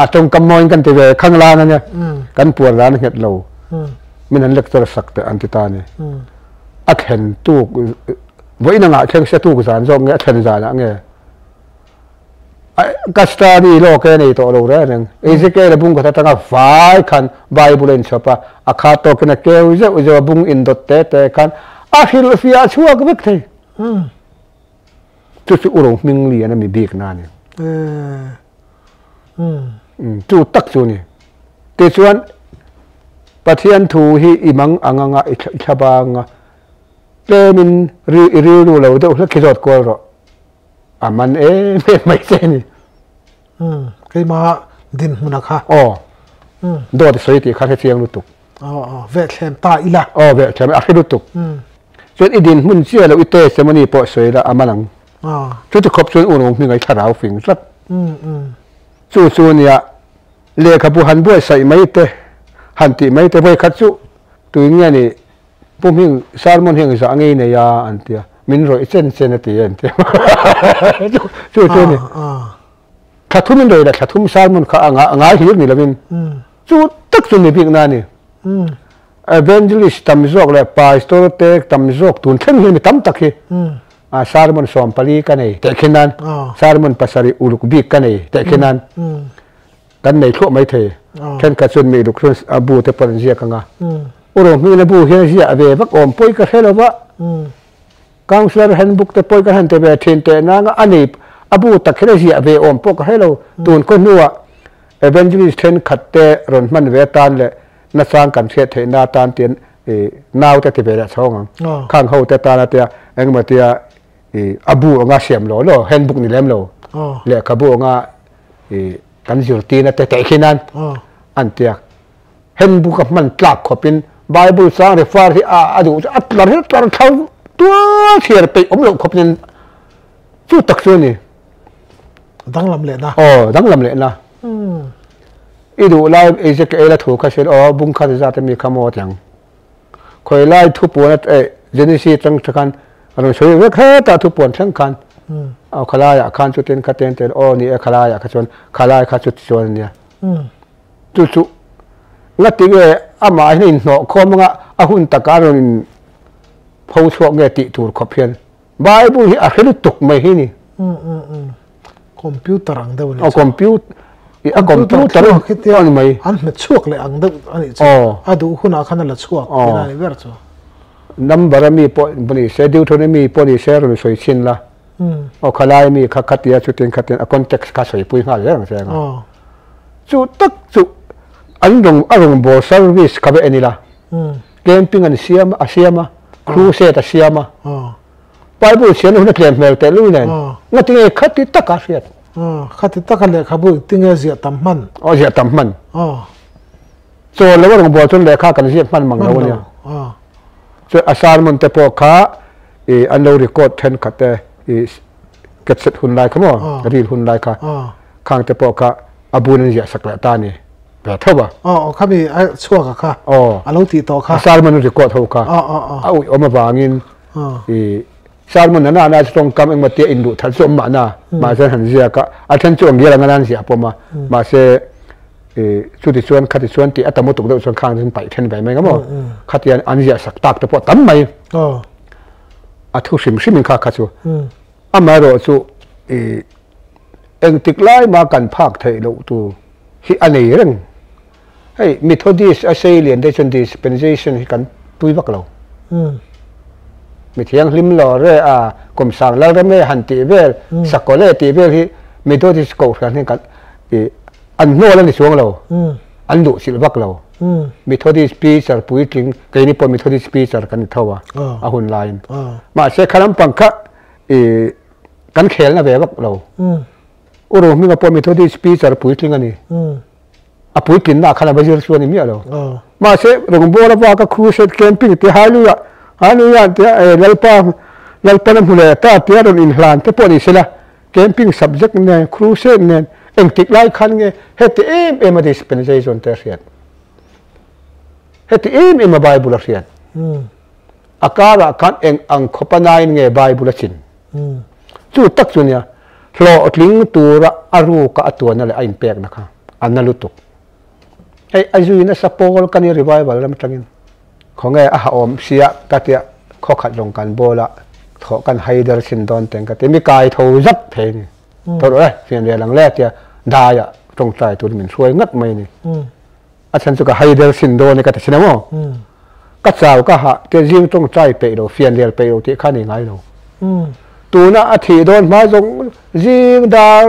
a tawngkam mawiin kan ti ve khang lan a nia kan puar dan a nghet lo. Min an lecture sak teh an ti ta a ni. A thlen tuk vawiin angah thleng se tuk zan zawk nge a thlen zanah nge Ka study lawk e nei tawh lo reng reng. Ezekiel a bung khat atanga vai khan Bible a inchhawp a, a khat tawkin a keu zeuh zeuh a, bung indawt te te khan a hrilhfiah a chhuak vek thei. Chu chu Uro hming lian a mi bik na a ni. Chu tak chu a ni. Tichuan Pathian thu hi i mang ang anga i thlabang a, tlemin i rilru lo deuh hlek hi zawt kual rawh. A man em em mai che a ni. Umm, keimah dinhmuna kha. Aw, dawt i sawi tih kha hre chiang lutuk. Aw, aw, vehthlem ta ila. Aw, vehthlem, a hre lutuk. Chuan i dinhmun chiah loh i testimony pawh sawi la a man ang. Aw. Chuti khawp chuan u Rung hming a i thlarau fing tlat. Chu chu nia lehkhabu han buatsaih mai te, han tih mai te, vawikhat chu tuin nge ni Pu Hming, sermon hi engzah ngei nei a? an ti a, min rawih chen chen a ti a an ti a. Chu chu a ni. Thla thum in rawih la, thla thum sermon kha a ngai hlir ni lovin chu tak chu mi bikna a ni. Evangelist tam zawk leh pastor te tam zawk tun thleng hian mi tam tak hi sermon 14 ka nei tehkhin nan, sermon 7 uluk bik ka nei tehkhin nan Kan nei thluah mai thei. Thenkhat chuan mi luk chuan a bu te pawh an ziak ang a. U Rohmina bu hian ziah ve vak awm pawi ka hre lo va. Councillor handbook te pawi ka han ti ve thin teh nang a, a nei a bu tak hian a ziah ve awm pawh ka hre lo. Tun khaw hnuah Evangelist thenkhat te rawn hman ve atan leh nachang kan hriat theih na atan tian nau te ti ve leh chhawng ang. Khang ho te tan a tia engemaw tia a bu anga siam lo lo handbook ni lem lo lehkhabu anga kan zirtirna te teh khi nan an tiak handbook a hman tlak khawpin Bible chang refer hi a duh chu a tlar hi tlar thlau tual chhiar peih awm loh khawpin chu tak chu a ni. Danglam lehna. Aw danglam lehna. I duh lai Ezekiel a thu kha hriat aw bung kha zat ami kha maw tiang. Khawi lai thu puan a eh Genesis atang tha khan a rawn sawi vek hetah thu puan thleng khan aw khalaiah khan chutin kha ten ten aw ni e khalaiah kha chuan khalai kha chuti chuan a nia. Chu chu ngati nge amah hian a inhnawh khawm anga a hun takah a rawn in pho chhuak nge tih tur khawp hian Bible hi a hre lutuk mai hi ni. Computer ang deuh a ni chu. Computer a computer a ni mai. An hmet chhuak leh ang deuh a nih chu. A duh hunah khan a la chhuak tihna a ni ber chu. Number a mi pawh ni se, Deuteronomy pawh ni se rawn sawi chhin la. Aw khalai mi kha khatia chutin khatin a context kha sawipui nghal zel ang che anga. Chu tak chu an rawn a rawngbâwl service kha va en ila. Camping an siam a siam a, crusade a siam a. Bible chhiarna hun a tlem hmel teh lui nen ngati nge khati taka a hriat? Khati taka lehkhabu engtinge ziah tam hman? Aw ziah tam hman. Chawl lo a rawngbâwl chuan lehkha kan ziak hman mang lo a nia. Chuan a sermon te pawh kha ih an lo record thenkhat te ih cassette hun lai kha maw reel hun lai kha khang te pawh kha a bun an ziah sak leh ta a ni ve tho a. Aw khami a chhuak a kha a lo tih tawh kha. A sermon record ho kha a uih awm avangin I sermon na na chu tawngkam engmaw tia in luh that chu awm mahna mahse han ziak a a then chu ang ngial anga nan ziah pawm a mahse i chuti chuan khati chuan tih a tam lutuk deuh chuan khang chuan paih then ve mai nga maw khatian an ziah sak tak te pawh tam mai a thu hrim hrim in kha kha chu amaherawh chu i engtik lai ma kan phak theih loh tur hi a nei reng Hei Methodist a sei lian te chuan dispensation hi kan tui vak lo. Mi thianghlim lo re a kum sang lal ram e han tih vel, sakawlh e tih vel hi Methodist kohhran hian kan i an hnawl a ni chuang lo, an duh chilh vak lo. Methodist preacher puitling keini pawh Methodist preacher kan ni tho a, a hun laiin. Mahse kha lampang kha i kan khelna ve vak lo. U Rohminga pawh Methodist preacher puitling a ni. A puitlinna khan a va zir chu a ni miah lo. Mahse, rawngbâwl avanga crusade camping te Hallelujah, Hallelujah tia Lalpa, Lalpan a hmu leh ta tia rawn inhlan te pawh ni sela, camping subject nen, crusade nen, engtik lai khan nge heti em em a dispensation te a hriat? Heti em em a Bible a hriat? A karah khan eng ang khawp a nain nge Bible a chin? Chu tak chu nia, hlawhtling tura a ruka a tuanna leh a inpekna kha a na lutuk. Hei a zui nasa pawl ka ni revival ram atangin khawnge a ha awm sia ka tia khawkhat lawng kan bawl a thawh kan haider chhin dawn teng ka ti mi kai tho zat thei ni. Tho rawh e, fian rel ang le tia daiah tawngtai turin min hruai ngat mai a ni. A chhan chu ka haider sin dawn e ka ti thin a maw? Ka chau ka hah tia zing tawngtai peih lo, fian rel peih lo tih kha a ni ngai lo. Tuna a thih dawn hma zawng zing dar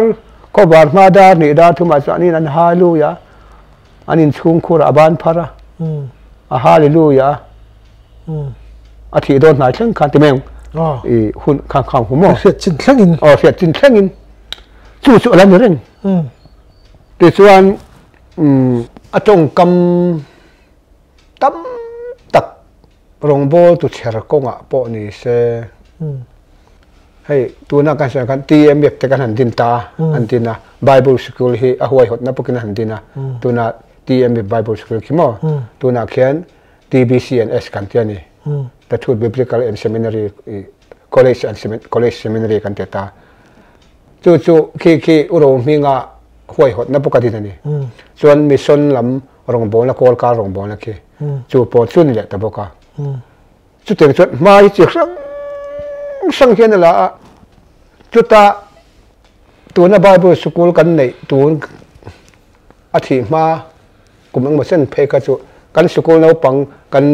khawvar hma dar hnih dar thumah chuan an in an hallelujah an inchhungkhur a ban phar a, a hallelujah a, a thih dawn hnai thleng khan ti mai ang i hun kha kha hu maw? Hriat chin thlengin. Aw hriat chin thlengin chu chu a la ni reng. Tichuan a tawngkam tam tak Rawngbawl tu chher kawngah pawh ni se, hei tuna kan sawi ang khan TMF te kan han din ta a, an din a, Bible Sikul hi a huaihawtna bawkin a han din a, tuna TMF Bible Sikul khi maw, tunah khian TBCNS kan ti a ni, The Truth Biblical and Seminary College and College Seminary kan ti ta. Chu chu khi khi u ro hminga huaihawtna bawk a din a ni. Chuan mission lam rawngbawlna kawl kar rawngbawlna khi chu pawh chu ni leh ta bawk a. Chutiang chuan hma hi chi hrang hrang hian a la a, chuta tuna Bible sikul kan neih tun a thih hma kum engmaw chen phei kha chu kan sikul naupang kan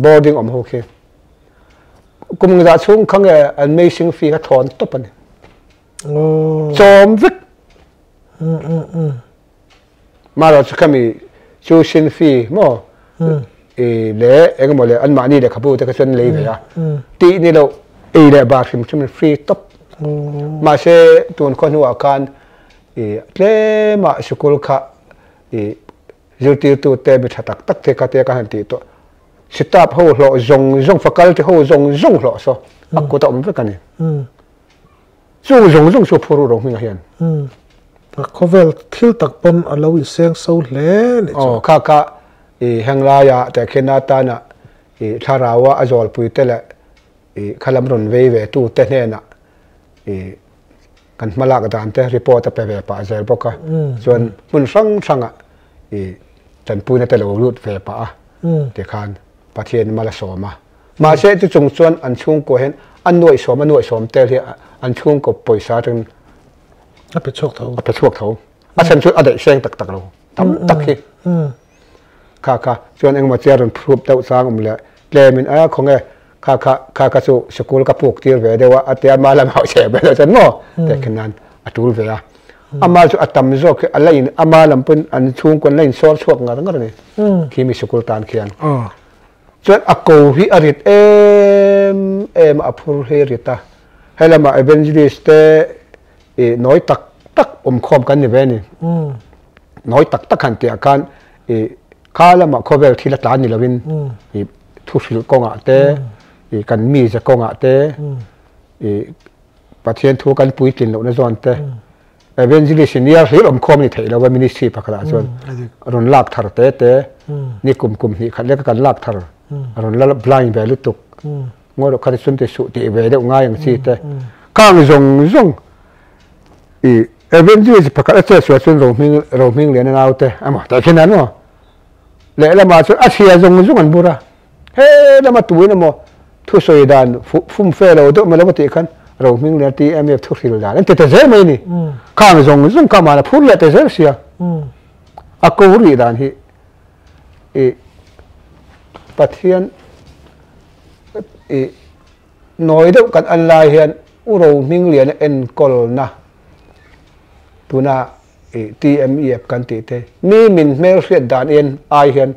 boarding awm ho khi kum engzah chhung kha nge an meising fee kha thawn tawp a ni. Chawm vek. Marawh chu khami chu sin fee maw i leh engemaw leh anmahni lehkhabu te kha chuan lei ve a tih ni loh ei leh bar hrim hrim free tawp. Mahse tun khaw hnuah khan i tlemah sikul kha i zirtirtu te mi tha tak tak te kha te ka han tih tawh sitap ho hlawh zawng zawng faculty ho zawng zawng hlawh saw a kut a awm vek a ni. Chung zawng zawng chu phur ro hmingah hian. A khawvel thil tak pawn a lo inseng so hle nih chu. Aw, kha kha i henglaiah tehkhin atana i thlaraua a zawlpui te leh i khalam rawn vei ve tu te hnenah i kan hmalak dan te report a pe ve pah zel bawk a. Chuan hmun hrang hrangah i tanpuina te lo lut ve pah a tikhan Pathian mal a sawm a. Mahse chu chung chuan an chhungkaw hian a nuaihsawm a nuaihsawm tel hi an chhungkaw pawisa atangin a pe chhuak tho. A pe chhuak tho. A chhan chu a daih seng tak tak lo. Tam tak hi. Kha kha chuan engemaw chiar rawn phup deuh chang awm leh tlemin a khawnge kha kha kha kha chu sikul ka puk tir ve deuh a a tia ama lam hauh chhe ve deuh chuan maw tehkhin nan a tul ve a. Ama chu a tam zawk hi a la in ama lam pawn an chhungkaw an la insawr chhuak ngar ngar a ni. Khi mi sikul tan khian. Chuan a ko hi a rit em em a, a phur hi a rit a. Helamah evangelist te ih nawi tak tak awmkhawm kan ni ve a ni. Nawi tak tak han tihah khan ih kha lamah khawvel thil a tlan ni lovin ih thu hrilh kawngah te, ih kan mize kawngah te, ih Pathian thu kan puitlin lohna zawn te, Evangelist in nia hlir awmkhawm a ni theih lo va ministry pakhatah chuan rawn lak thar te te ni kum kum hnih khat leka kan lak thar a rawn la blind ve lutuk ngawi loh khat chun ti suh tih ve deuh ngai ang chi te khang zawng zawng i evangelist pakhat a chet sual chuan rohming rohming lian a nau te emaw tah khian an maw lehlamah chuan a chhia zawng zawng an bur a. He lama tuin emaw thusawi dan fumfe lo deuh mai lo va tih khan Rohming leh TMF thuhril dan an ti ta zel mai a ni. Khang zawng zawng kha mahna phur leh ta zel sia. A ko rih dan hi i Pathian i nawi deuh kan an lai hian U Rohming liana enkawlna tuna i TMEF kan tih te mi min hmelhriat dan en ai hian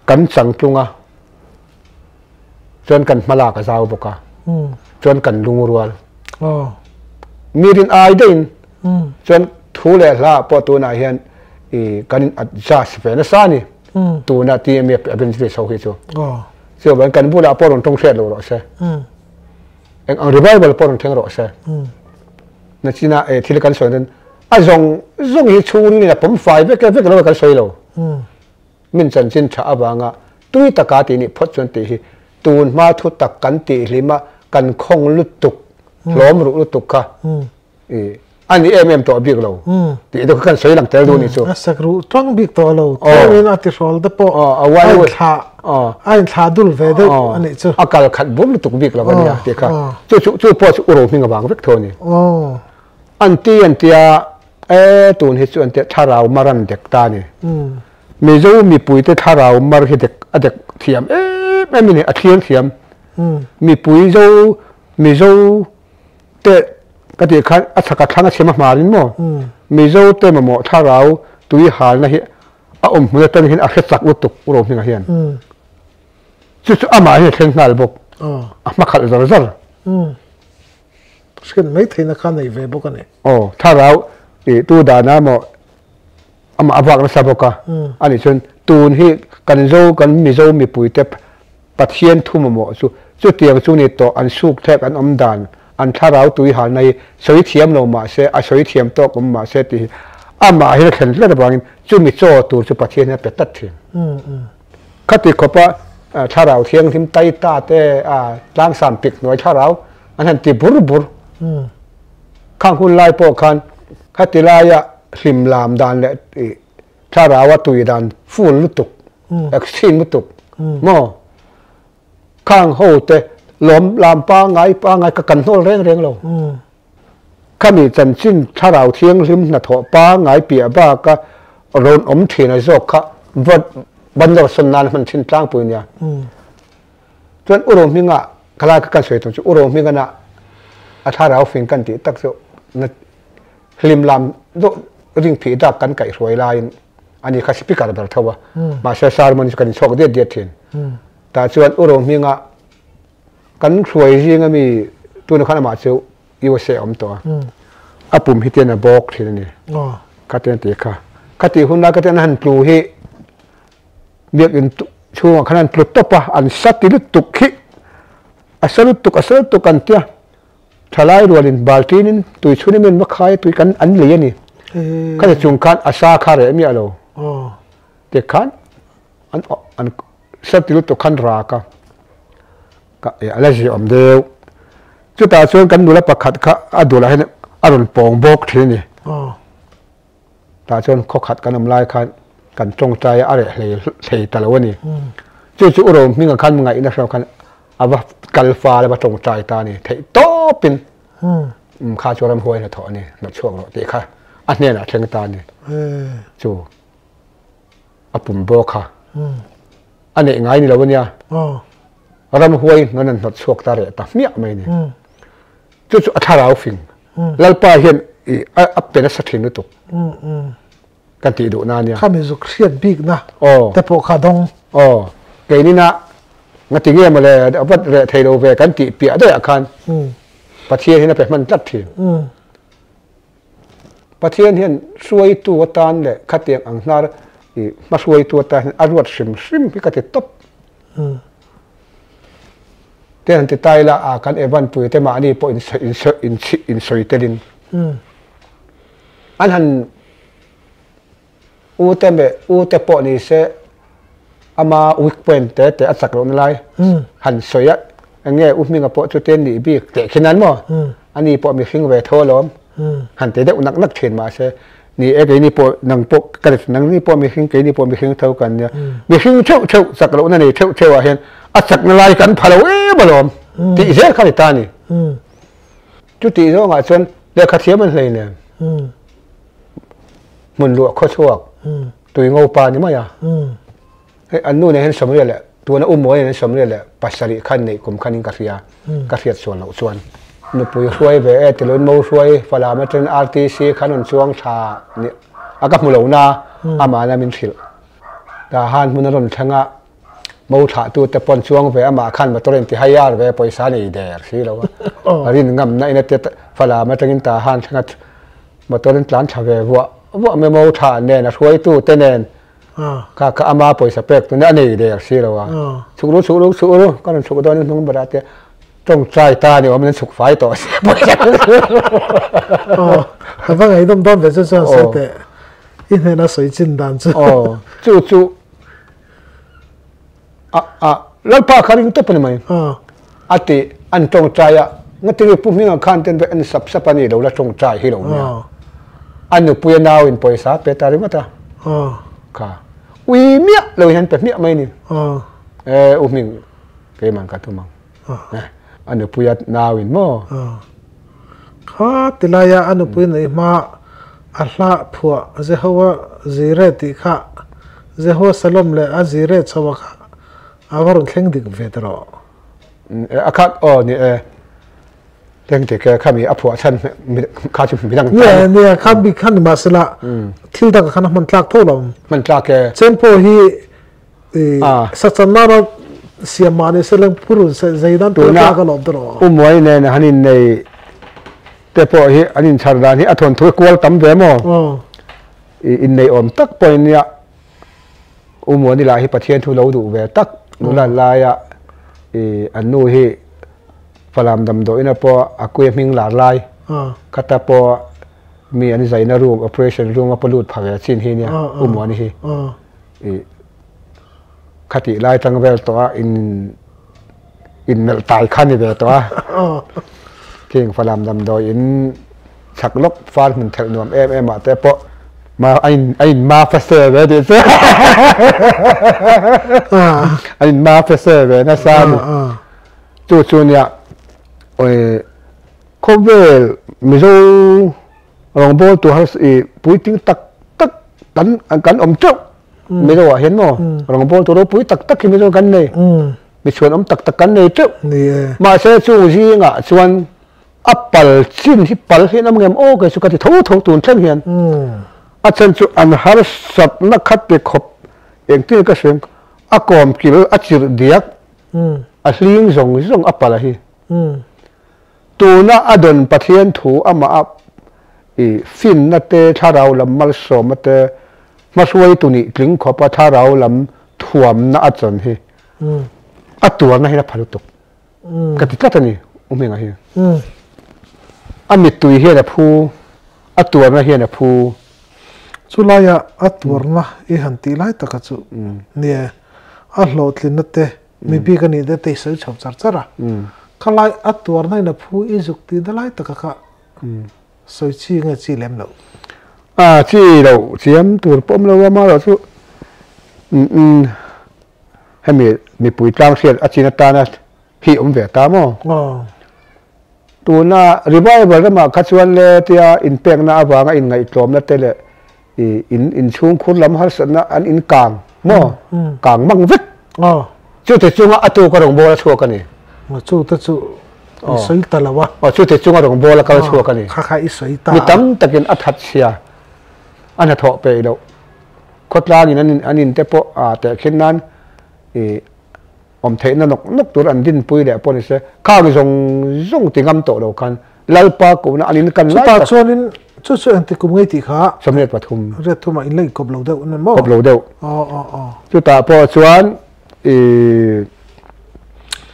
kan changtlung a, chuan kan hmalak a zau bawk a, chuan kan lungrual. Mi rin ai deuhin chuan thu leh hla pawh tunah hian i kan in adjust ve nasa a ni. Tuna TMF Evangelist ho hi chu. Chuan kan bulah pawh rawn tawng hriat lo rawh se. Eng ang revival pawh rawn thleng rawh se. Nachina e thil kan sawi dawn a zawng zawng hi chhungin a pawm fai vek e vek lo kan sawi lo. Min chanchin tha avanga tui taka tih nih phawt chuan tih hi tun hma thu tak kan tih hlima kan khawng lutuk, hlawm ruh lutuk kha i a ni em em tawh bik lo tih te kha kan sawi lang tel duh nih chu. A sak ruh tang bik tawh lo, tlangin a tihrawl te pawh a inthlah a inthlah dul ve deuh a nih chu. A kal khat bur lutuk bik lo a nia tih kha chu chu pawh chu u ro hming avang vek tho a ni. An ti an tia, E, tun hi chu an tia thlarau mar an dek ta a ni. Mizo mipuite thlarau mar hi dek a dek thiam em em a ni, a thlir thiam. Mipui zo Mizo te ka tih khan a chhaka thlang a chhem a hmarin maw? Mizo te mamawh thlarau tui halna hi a awm hmun atang hian a hre chak lutuk u Rohminga hian. Chu chu amah hian a thleng nghal bawk. A hma khalh zar zar. Hriat mai theihna kha nei ve bawk a ni. Aw, thlarau tih tu dana maw amah a vak nasa bawk a, anih chuan tun hi kan Zo kan Mizo mipuite Pathian thu mamawh chu chutiang chu ni tawh an suk thek an awm dan an thlarau tui halna hi sawi thiam lo mah se a sawi thiam tawk awm mah se tih hi amah hian a thlen tlat avangin chumi chaw tur chu Pathian hian a pe tlat thin. Khati khawpa thlarau thianghlim tai ta te tlangsam pik hnuai thlarau an han ti bur bur. Khang hun lai pawh khan khati laia hlim lam dan leh thlarau a tui dan full lutuk, extreme lutuk maw? Khang ho te lawm lam pangai pangai ka kan hnawl reng reng lo. Khami chanchin thlarau thianghlim hnathawh pangai piah baka rawn awm thin a zawk kha va ban lawr sawn nan hman thin tlangpui nia. Chuan u Rohminga khalai kha kan sawi tawh chu u Rohminga na a thlarau fing kan tih tak chu na hlim lam deuh ring phih dak kan kaihhruai laiin ani kha speaker ber tho a mahse sermon chu kan inchhawk diat diat thin. Tah chuan u Rohminga kan hruai zinga mi tuna khan amah chu USA a awm tawh a a pum hi tian a bawk thin a ni kha tian a ti kha kha tih hun lai kha tian a han tlu hi Biakinn chhungah khan an tlu tawp a, an sa ti lutuk hi a sa lutuk a sa lutuk an tia thalai rualin baltinin tui chhun em em va khai a tui kan an lei a ni. Khati chung khan a sa kha reh miah lo te khan an an sa ti lutuk khan rak a ka a la ziah awm deuh. Chutah chuan kan nula pakhat kha a dulah hian a rawn pawng bawk thin a ni. Tah chuan khaw khat kan awm lai khan kan tawngtai a reh hlei hlei ta lo a ni. Chu chu Uro hminga khan ngaihna hrang khan a va kal fal a va tawngtai ta a ni. Theih tawpin kha chu ramhuai hnathawh a ni, hnawhchhuak rawh tih kha a hnenah thleng ta a ni. Chu a pum bawk kha a neih ngai ni lo a nia. Ramhuai hnawn an hnawtchhuak ta reh ta hmiah mai a ni. Chu chu a thlarau fing. Lalpa hian a pe nasa thin lutuk kan tih duhna ania. Khami zuk hriat bikna te pawh kha dawng. Aw, keinina ngati nge mawle a vat reh thei lo ve kan tih piah daih ah khan Pathian hian a pe hman tlat thin. Pathian hian hruaitu atan leh khatiang ang hnar i hmahruaitu atan hian a ruat hrim hrim hi ka ti tawp. Te han ti ta ila a kan Evan pui te mahni pawh insawi telin an han u te meh u te pawh ni se ama weak point te te a chak lohna lai han sawi a eng nge u hminga pawh chu te nih bik teh khin an maw ani pawh mihring ve tho alawm han ti deuh nak nak thin mahse Ni e, keini pawh nang pawh ka ri nang ni pawh mihring keini pawh mihring tho kan nia. Mihring theuh theuh chak lohna nei theuh theuh ah hian a chakna lai kan pha lo em alawm tih zel kha ni ta a ni. Chutih zawngah chuan lehkha thiam an hlei nen hmun luah khawchhuak tui ngopa ni mai a. Hei an nu nen hian 24 leh tuna u Mawi nen 27 khan neih kum khanin ka hria, ka hriat sual loh chuan. Nupui hruai ve e tiloin mo hruai Falam atangin RTC khan rawn chuang thla ni a ka hmu lo na amahna min hrilh. Tah han hmun a rawn thleng a, mo thlah tu te pawn chuang ve amah khan motor in ti hire ve pawisa nei der si lo a, rin ngamna in a ti Falam atangin tah han thleng a motor in tlan thla ve vuah vuah mai mo thlah nen a hruaitu te nen Kha kha ama pawisa pek tuna a nei der si lo a. Chhuk ru chhuk ru chhuk ru ka rawn chhuk dawn in hnung berah te tawngtai ta ni awm in an chhuk fai tawh sia pawisa. Aw a va ngaihdawm dawn ve chu chuan sawi teh i hnena sawi chin dan chu. Aw chu chu a a Lalpa kha ring tawp a ni mai. A ti an tawngtai a ngatinge Pu Hminga khan ten en sap sap a ni lo la tawngtai hi lo nia. A nupui a nau in pawisa pe ta ringawt a. Kha ui miah lo hian pe hmiah mai ni. E U Hming keimah ka tum ang. A nupui a nau in maw. Kha tilaia a nupui nei hma a hla phuah Jehowa Jireh tih kha Jehowa Shalom leh a Jireh chhoa kha a va rawn thleng dik ve ta rawh. A khat aw ni e. Thleng dik e khami a phuah chhan kha chu midang tan. Nia nia kha bik kha ni mahsela thil dangah khan a hman tlak tho lo. Hman tlak e. Chen pawh hi Sachanna ro siam mah ni se leng purun se zeidan tur tlak a lawm tawh. Umuai nen han in nei te pawh hi an in chhar dan hi a thawnthu hi kual tam ve maw? I in nei awm tak pawh in nia Umuani lah hi Pathian thu lo duh ve tak nula laia i an nu hi Falam damdawiina pawh a kuia hming lar lai khata pawh mi an zaina room operation room a pawh lut pha ve chin hi nia Umuani hi. I khatih lai tang vel tawh a in in melh tai kha ni ve tawh a king falam damdawi in chak lawk fal hmun thelh nuam em em ah te pawh ma a in a in ma fa se ve tih chu a in ma fa se ve nasa a ni chu chu nia khawvel Mizo Rawngbawl tu har i puitling tak tak kan kan awm teuh Mizo ah hian maw rawngbawl tu ropui tak tak hi Mizo kan nei mi chhuan awm tak tak kan nei teuh mahse chung zingah chuan a pal chin hi pal hi an awm ngem aw kei chu ka ti tho tho tun thleng hian a chhan chu an harsatna khat ti khawp engtin ka hria a kawm kil a chirh diak a hling zawng zawng a pal a hi. Tuna a dawn Pathian thu amah a i finna te, thlarau lam malsawmna te, hmahruaitu nih tling khawpa thlarau lam thuamna a chawn hi a tuarna hian a pha lutuk ka ti tlat a ni U Hminga hi. A mittui hian a phu, a tuarna hian a phu. Chulaia a tuarna i han tih lai taka chu nia a hlawhtlinna te Mi bik a nih te te i sawi chho char char a, khalai a tuarna in a phu i zuk tih na lai taka kha sawi chi nge chi lem loh? A chi loh chiam tur pawh awm lo a, amaherawh chu hemi mipui tlang hriat a chin atana hi awm ve ta maw? Tuna revival ramah kha chuan le tia inpekna avanga inngaihtlawmna te leh i in inchhungkhur lam harsatna an in kang maw kang mang vek chute chunga a tuka rawngbâwl a chhuak a ni. Chute chu i sawi ta lo a. Aw chute chunga rawngbâwl a kal chhuak a ni. Kha kha i sawi ta. Mi tam takin a that chhia a hnathawh peih loh khawtlangin an in an in te pawh a tehkhin nan i awm theihna nawk nawk tur an dinpui leh pawh ni se khang zawng zawng ti ngam tawh lo khan Lalpa kohna an in kan lai tak. Chutah chuanin chu chu engti kum ngei tih kha. 23. Riat thumah in la inkawp lo deuh nen maw? Kawp lo deuh. Aw aw aw. Chutah pawh chuan i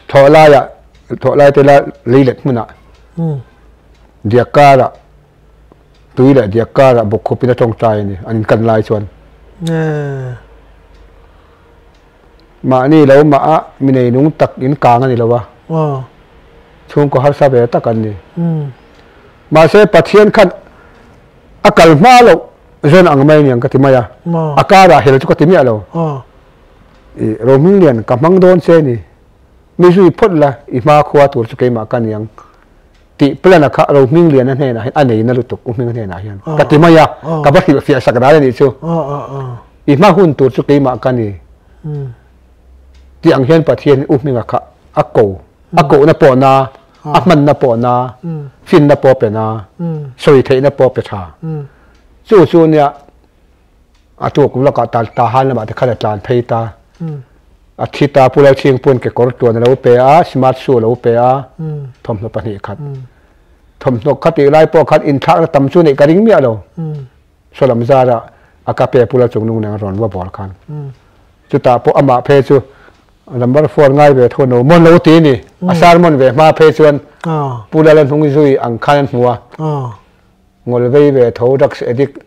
thawh laiah thawh lai te la leilet hmunah diak karah tui leh diak karah bawkkhawpin a tawngtai a ni an in kan lai chuan. Mahni lo mah a mi nei nung tak in kang a ni lo a, chhungkaw harsa ve tak an ni. Mahse Pathian khan a kal hma loh zawn ang mai aniang ka ti mai a, a karah hel chu ka ti miah lo. I Rohminglian ka hmang dawn che ni, mi zui phawt la i hma khua tur chu keimah ka niang tih plan a kha Rohmingliana hnenah hian a nei na lutuk U Hminga hnenah hian ka ti mai a, ka va hrilhfiah sak ral a nih chu. I hma hun tur chu keimah ka ni tih ang hian Pathian U Hminga kha a ko, a kohna pawh na, a hmanna pawh na, finna pawh pe na, sawi theihna pawh pe tha. Chu chu nia a tuk lawkah ta Tahan lamah te khan a tlan phei ta. A thi ta Pu Lalchhingpuiin kekawr tuan a lo pe a, smart shoe a lo pe a, thawmhnaw pahnih khat. Thawmhnaw kha tih lai pawh khan inthlakna tam chu neih ka ring miah lo. Saw lam zara a ka pe pula chung nung neng a rawn va bawr khan. Chutah pawh amah phei chu number four ngai ve thu no mawn lo ti ni. A sermon ve hma phei chuan Pu Lala hnung zui ang khan an hmu a. Ngawl vei ve tho drugs addict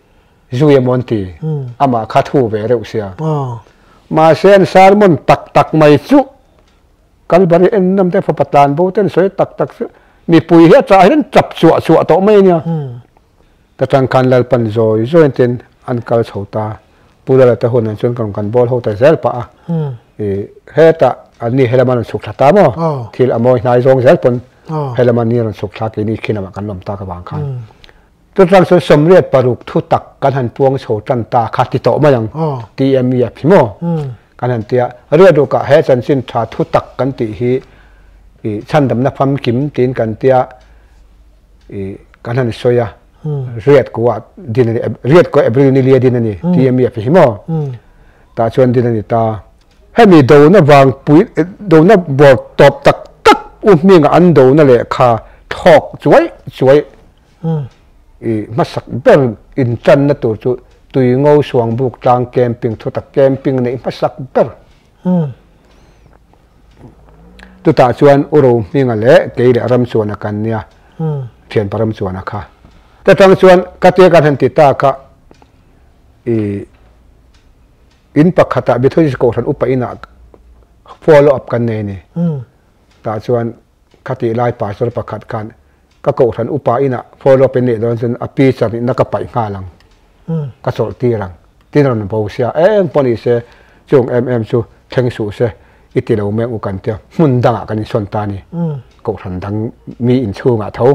zui a mawn ti. Amah kha thu ve reuh sia. Mahse an sermon tak tak mai chu Kalvari en nam te fapa tlan bo ten sawi tak tak chu mipui hi a chah hian chap chuah chuah tawh mai ania. Ta tang khan Lalpan zawi zawiin tin an kal chho ta. Pu Lala te hunah chuan kan kan bawl ho ta zel pah a. I hetah an ni helama an chhuk thla ta maw? Thil a mawi hnai zawng zel pawn. Helama ni rawn chhuk thla keini khi lamah kan lawm tak avang khan. Chutang chuan 86 thu tak kan han puang chho tan ta kha ti tawh mai ang. TMEF hi maw? Kan han tia riahrukah he chanchin tha thu tak kan tih hi i chhandamna famkim tiin kan tia i kan han sawi a. Riat kuah din a ni, riat kuah April ni lia din a ni TMEF hi maw? Tah chuan din a ni ta. Hemi dona vang pui dona bawr tawp tak tak u hminga an dona lehkha thlawk chuai chuai i hmasak ber intanna tur chu Tuingo Suangbuk tlang camping thutak camping neih hmasak ber. Chutah chuan U Ro hminga leh kei leh Ramchuana kan nia, thianpa Ramchuana kha. Ta tang chuan ka tia kan han ti ta kha i In pakhatah Methodist Kohhran upa inah follow up kan nei a ni. Tah chuan khatih lai pastor pakhat khan ka Kohhran upa inah follow up in neih dawn chuan a preacher nihna ka paih nghal ang, ka chawlh tir ang tin a rawn bo sia. Eng pawh ni se chung em em chu thleng suh se i ti lo mek u kan tia hmun dangah kan insawn ta a ni. Kohhran dang mi inchhungah tho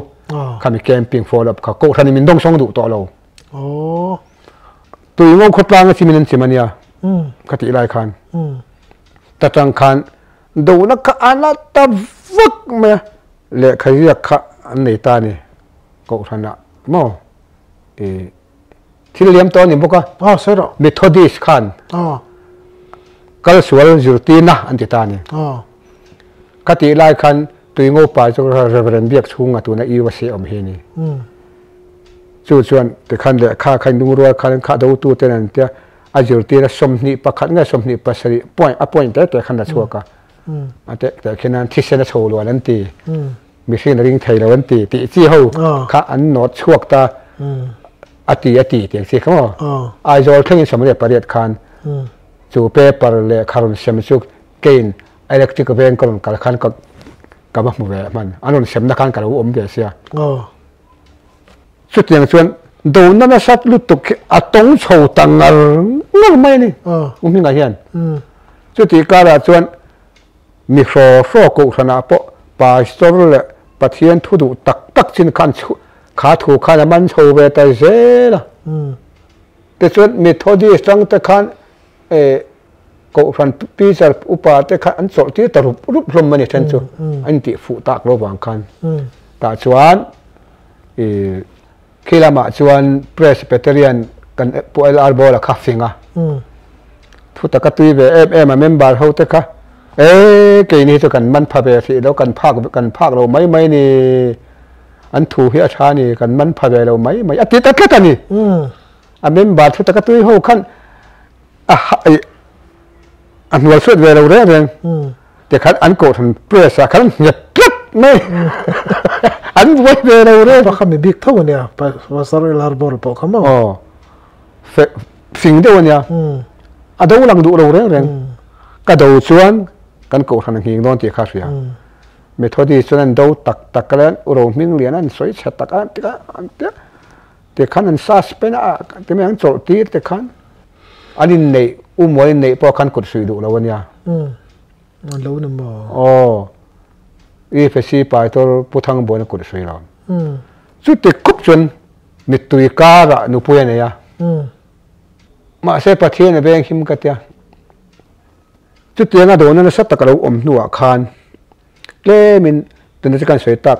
khami camping follow up kha Kohhranin min dawngsawng duh tawh lo. Tui ngo khawtlang a chimin an chim a nia ka tih lai khan ta tang khan dohna kha a la ta vak mai a, lehkha ziak kha an nei ta a ni Kohhranah maw i thil liam tawh a ni bawk a Methodist khan kal sual zirtirna an ti ta a ni ka tih lai khan tui ngo pa chu Reverend Biak chhunga tuna USA awm hi a ni. Chu chuan tikhan lehkha kha lungrual khan kha do tu ten an tia a zirtir a 21 nge 27 point a point te te khan a chhuak a a te te khin an thisen a chho luan an ti mihring a ring thei lo an ti tih chi ho kha an nawt chhuak ta a ti a ti tiang chi kha maw Aizawl thlengin 18 khan chu paper lehkha rawn sem chu kein electric veng ka rawn kal khan ka ka va hmu ve hman an rawn semna khan ka lo awm ve sia. Chutiang chuan dona nasat lutuk hi a tawng chho ta ngar ngar mai a ni u hmingah hian. Chutih karah chuan mi hraw hraw kohhranah pawh pastor leh Pathian thu duh tak tak chin khan kha thu khan a man chho ve ta zel a. Tichuan Methodist tang te khan kohhran preacher upa te khan an chawlh tir ta rup rup hlawm a ni then chu an intih fuh tak lo vang khan tah chuan i khi lamah chuan Presbyterian kan Pu LR Bawla kha fing a thu taka tui ve em em a member ho te kha e keini hi chu kan man pha ve hrih lo kan phak kan phak lo mai mai ni an thu hi a tha ni kan man pha ve lo mai mai a ti ta tlat a ni a member thu taka tui ho khan a a hnual suat ve lo reng reng te khan an kohhran press ah khan an nghet tlat mai an buai ve lo reng pa kha mi bik tho ania pastor LR bawr pawh kha maw aw fing deuh ania a do lang duh lo reng reng ka do chuan kan kohhran a nghing dawn tih kha hria Methodist chuan an do tak tak a ro hming lian an sawi chhe tak a an tia Te khan an suspend a, ti mai ang chawlh tir te khan an inneih, u mual inneih pawh khan kut suih duh lo a nia. Umm, an lo ni maw? Aw, EFC Pastor Pu Thangbuan a kut suih lo. Umm. Chuti khup chuan mittui karah nupui a nei a. Umm. Mahse Pathian a veng him ka tia. Chutianga dawhna nasa tak a lo awm hnuah khan Tlemin tuna chu kan sawi tak,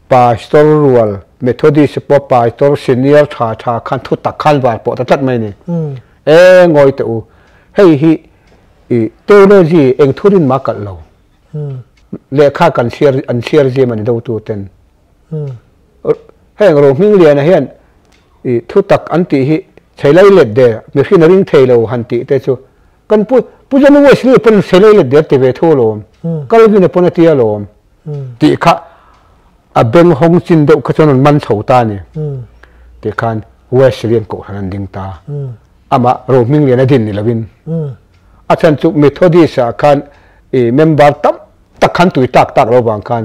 Pastor rual, Methodist pawh Pastor senior tha tha khan thu tak khan var pawh ta tlat mai a ni. E ngawi teh u, hei hi i theology eng thurin mah kalh lo. Lehkha kan chhiar an chhiar zim a ni dotu ten. Heng Rohmingliana hian i thu tak an tih hi chheilai let der, mihring a ring thei lo han tih te chu Kan pu Pu John Wesley pawn Selei let der ti ve thu alawm, Calvin a pawn a ti alawm tih kha a beng hawng chin deuh kha chuan an man chho ta a ni. Tih khan Wesleyan kohhran an ding ta. Amah Rohminglian a din ni lovin. A chhan chu Methodist ah khan i member tam tak khan tui tak tak lo vang khan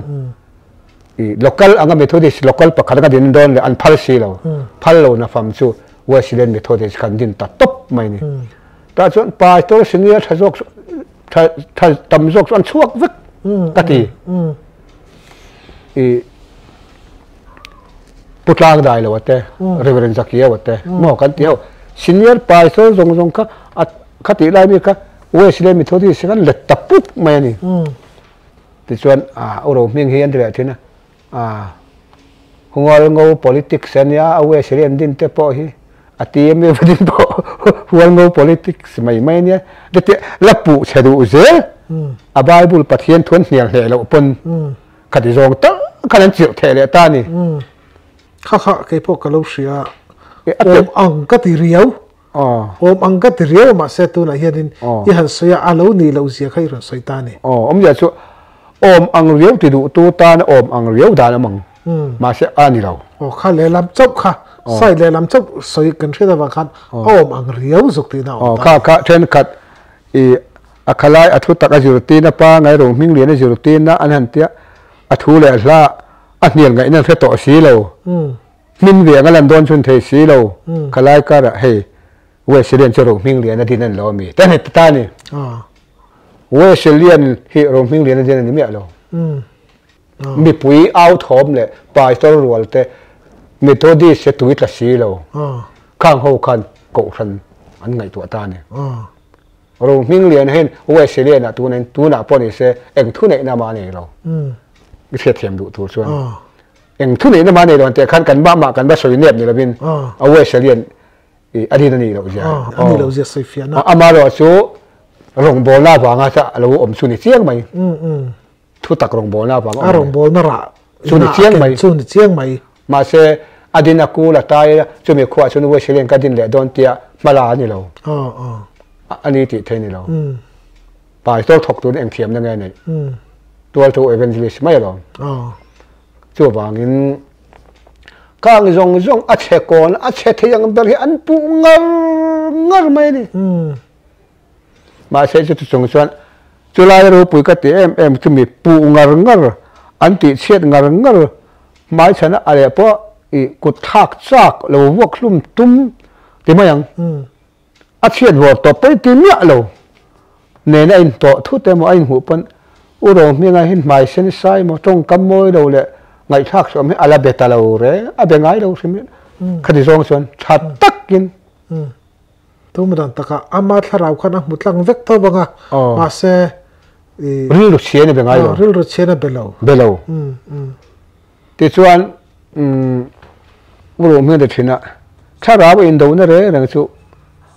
i local anga Methodist local pakhat anga din dawn leh an phal si lo. Phal lo na fam chu Wesleyan Methodist khan din ta tawp mai a ni. Tah chuan pastor senior tha zawk tha tha tam zawk chu an chhuak vek ka ti. I Pu Tlang Dai lo te, Reverend Zakiau te, maw kan ti ho. Senior pastor zawng zawng kha a kha tih lai mi kha Wesley Methodist khan let ta put mai a ni. Tichuan a u ro hming hi an ti leh thin a, a Hualngo politics a nia a Wesley an din te pawh hi a ti a mi va din pawh Hualngo politics mai mai a nia. Chutia la puh chhe duh zel a Bible Pathian thu an hnial hleh loh pawn Khati zawng tak khan an chirh theh leh ta a ni. Kha kha kei pawh ka lo hria. Awm ang ka ti riau. Awm ang ka ti riau mahse tunah hianin i han sawi a, a lo nih loh zia kha i rawn sawi ta a ni. Awmzia chu awm ang riau ti duhtu tan awm ang riau dan awm ang. Mahse a ni lo. Aw kha lehlam chauh kha, side lehlam chauh sawi kan hriat avang khan awm ang riau zawk tihna a awm ta a ni. Kha kha thenkhat i A khalai a thu tak a zirtin a pa ngai ro hming lian a zirtin a an han tia a thu leh hla a hnial ngaihna an hre tawh si lo. Hmin ve ang a lan dawn chhun thei si lo. Khalai karah hei Wesleyan chu ro hming lian a din a ni lo a mi? Te han ti ta a ni. Wesleyan hi ro hming lian a din a ni miah lo. Mipui au thawm leh pastor rual te Methodist te tui tla si lo. Khang ho khan kohhran an ngaihtuah ta a ni. Ro hming lian hian Wesleyan ah tun tunah pawh ni se eng thu neihna mah a nei lo. I hriatthiam duh tur chuan eng thu neihna mah a nei lo tih khan kan mah mah kan va sawi nep ni lovin a Wesleyan i a rin a nih loh zia. A nih loh zia sawi fiahna. Amaherawh chu rawngbawlna avanga cha a lo awm chu ni chiang mai. Thu tak rawngbawlna avanga awm. A rawngbawlna rah chu ni chiang mai. Chu ni chiang mai. Mahse a din a kul a tai a, chumi khuah chuan Wesley ka din leh dawn tia hmala a ni lo. A ni tih thei ni lo. Pastor thawk turin eng thiamna nge neih? Tualthu evangelist mai alawm. Chuvangin kang zawng zawng a chhe kawn a chhe thei ang ber hi an puh ngar ngar mai a ni. Mahse chuti chung chuan chulai ropui ka ti em em chu mi puh ngar ngar an tih chhiat ngar ngar hmaichhana a leh pawh i kut thlak chak lo vuak hlum tum ti mai ang. A chhiat vawr tawp pawi ti miah lo nena a inhtawh thut emaw a inhmuh pawn u ro hminga hi hmai sen sai maw tawngkam mawi lo leh ngaihthlak hrawm hi a la be ta lo reng a be ngai lo hrim khati zawng chuan tha takin Tum dan takah ama thlarau khan a hmu tlang vek tho vang a, mahse i. Rilru chhian a be ngai lo. Rilru chhian a be lo. Be lo. Tichuan u ruh hming ta thin a, thlarau a indona reng reng chu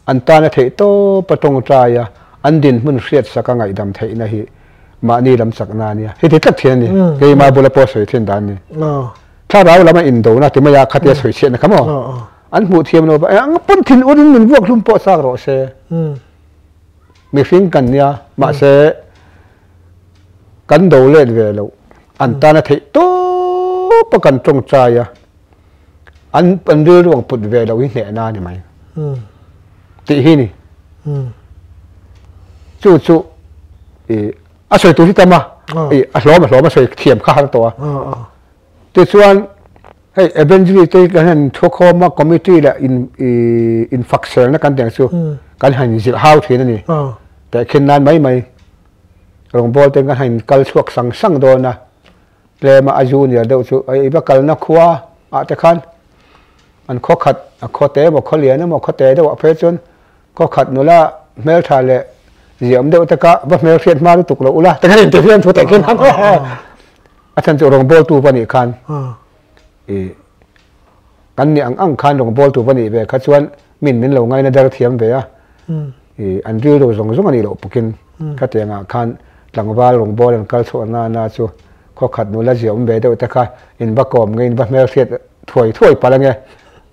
an tan a theih tawp a tawngtai a, an dinhmun hriat sak a ngaihdam theihna hi mahni lam chakna a nia. Heti tlat thin a ni. Keima bula pawh sawi thin dan a ni. Thlarau lam a indona ti mai a, khatia sawi chhiatna kha maw? An hmuh thiam lo va, eng pawn thin urin min vuak hlum pawh chak rawh se. Mihring kan nia, mahse kan do let ve loh, an tan a theih tawp a kan tawngtai a, an an rilru ang put ve loh hi hnehna a ni mai. Tih hi ni. Chu chu i a sawi tur hi tam a, i a hlawm a hlawm a sawi thiam kha har tawh a. Tichuan hei Evangelist te kan han thukhawm a committee leh in infak selna kan tih ang chu kan han zilh hau thin a ni. Tehkhin nan mai mai rawngbawl te kan han kal chhuak sang sang dawn a, tlema a junior deuh chu i va kalna khua ah te khan an khaw khat a khaw te emaw khaw lian emaw khaw te deuh ah phei chuan khaw khat nula hmeltha leh ziaawm deuh te kha va hmelhriat hma lutuk lo ula te khan inti thu tehkhin nan. A chhan chu rawngbawltu va nih khan i kan nih ang ang khan rawngbawltu va nih ve kha chuan min min lo ngaina dar thiam ve a, i an rilru zawng zawng a nih loh pukin khatiangah khan tlangval rawngbâwl an kal chhuah na na chu khawkhat nula zia awm ve deuh te kha in va kawm nge in va hmelhriat thuai thuai palh ange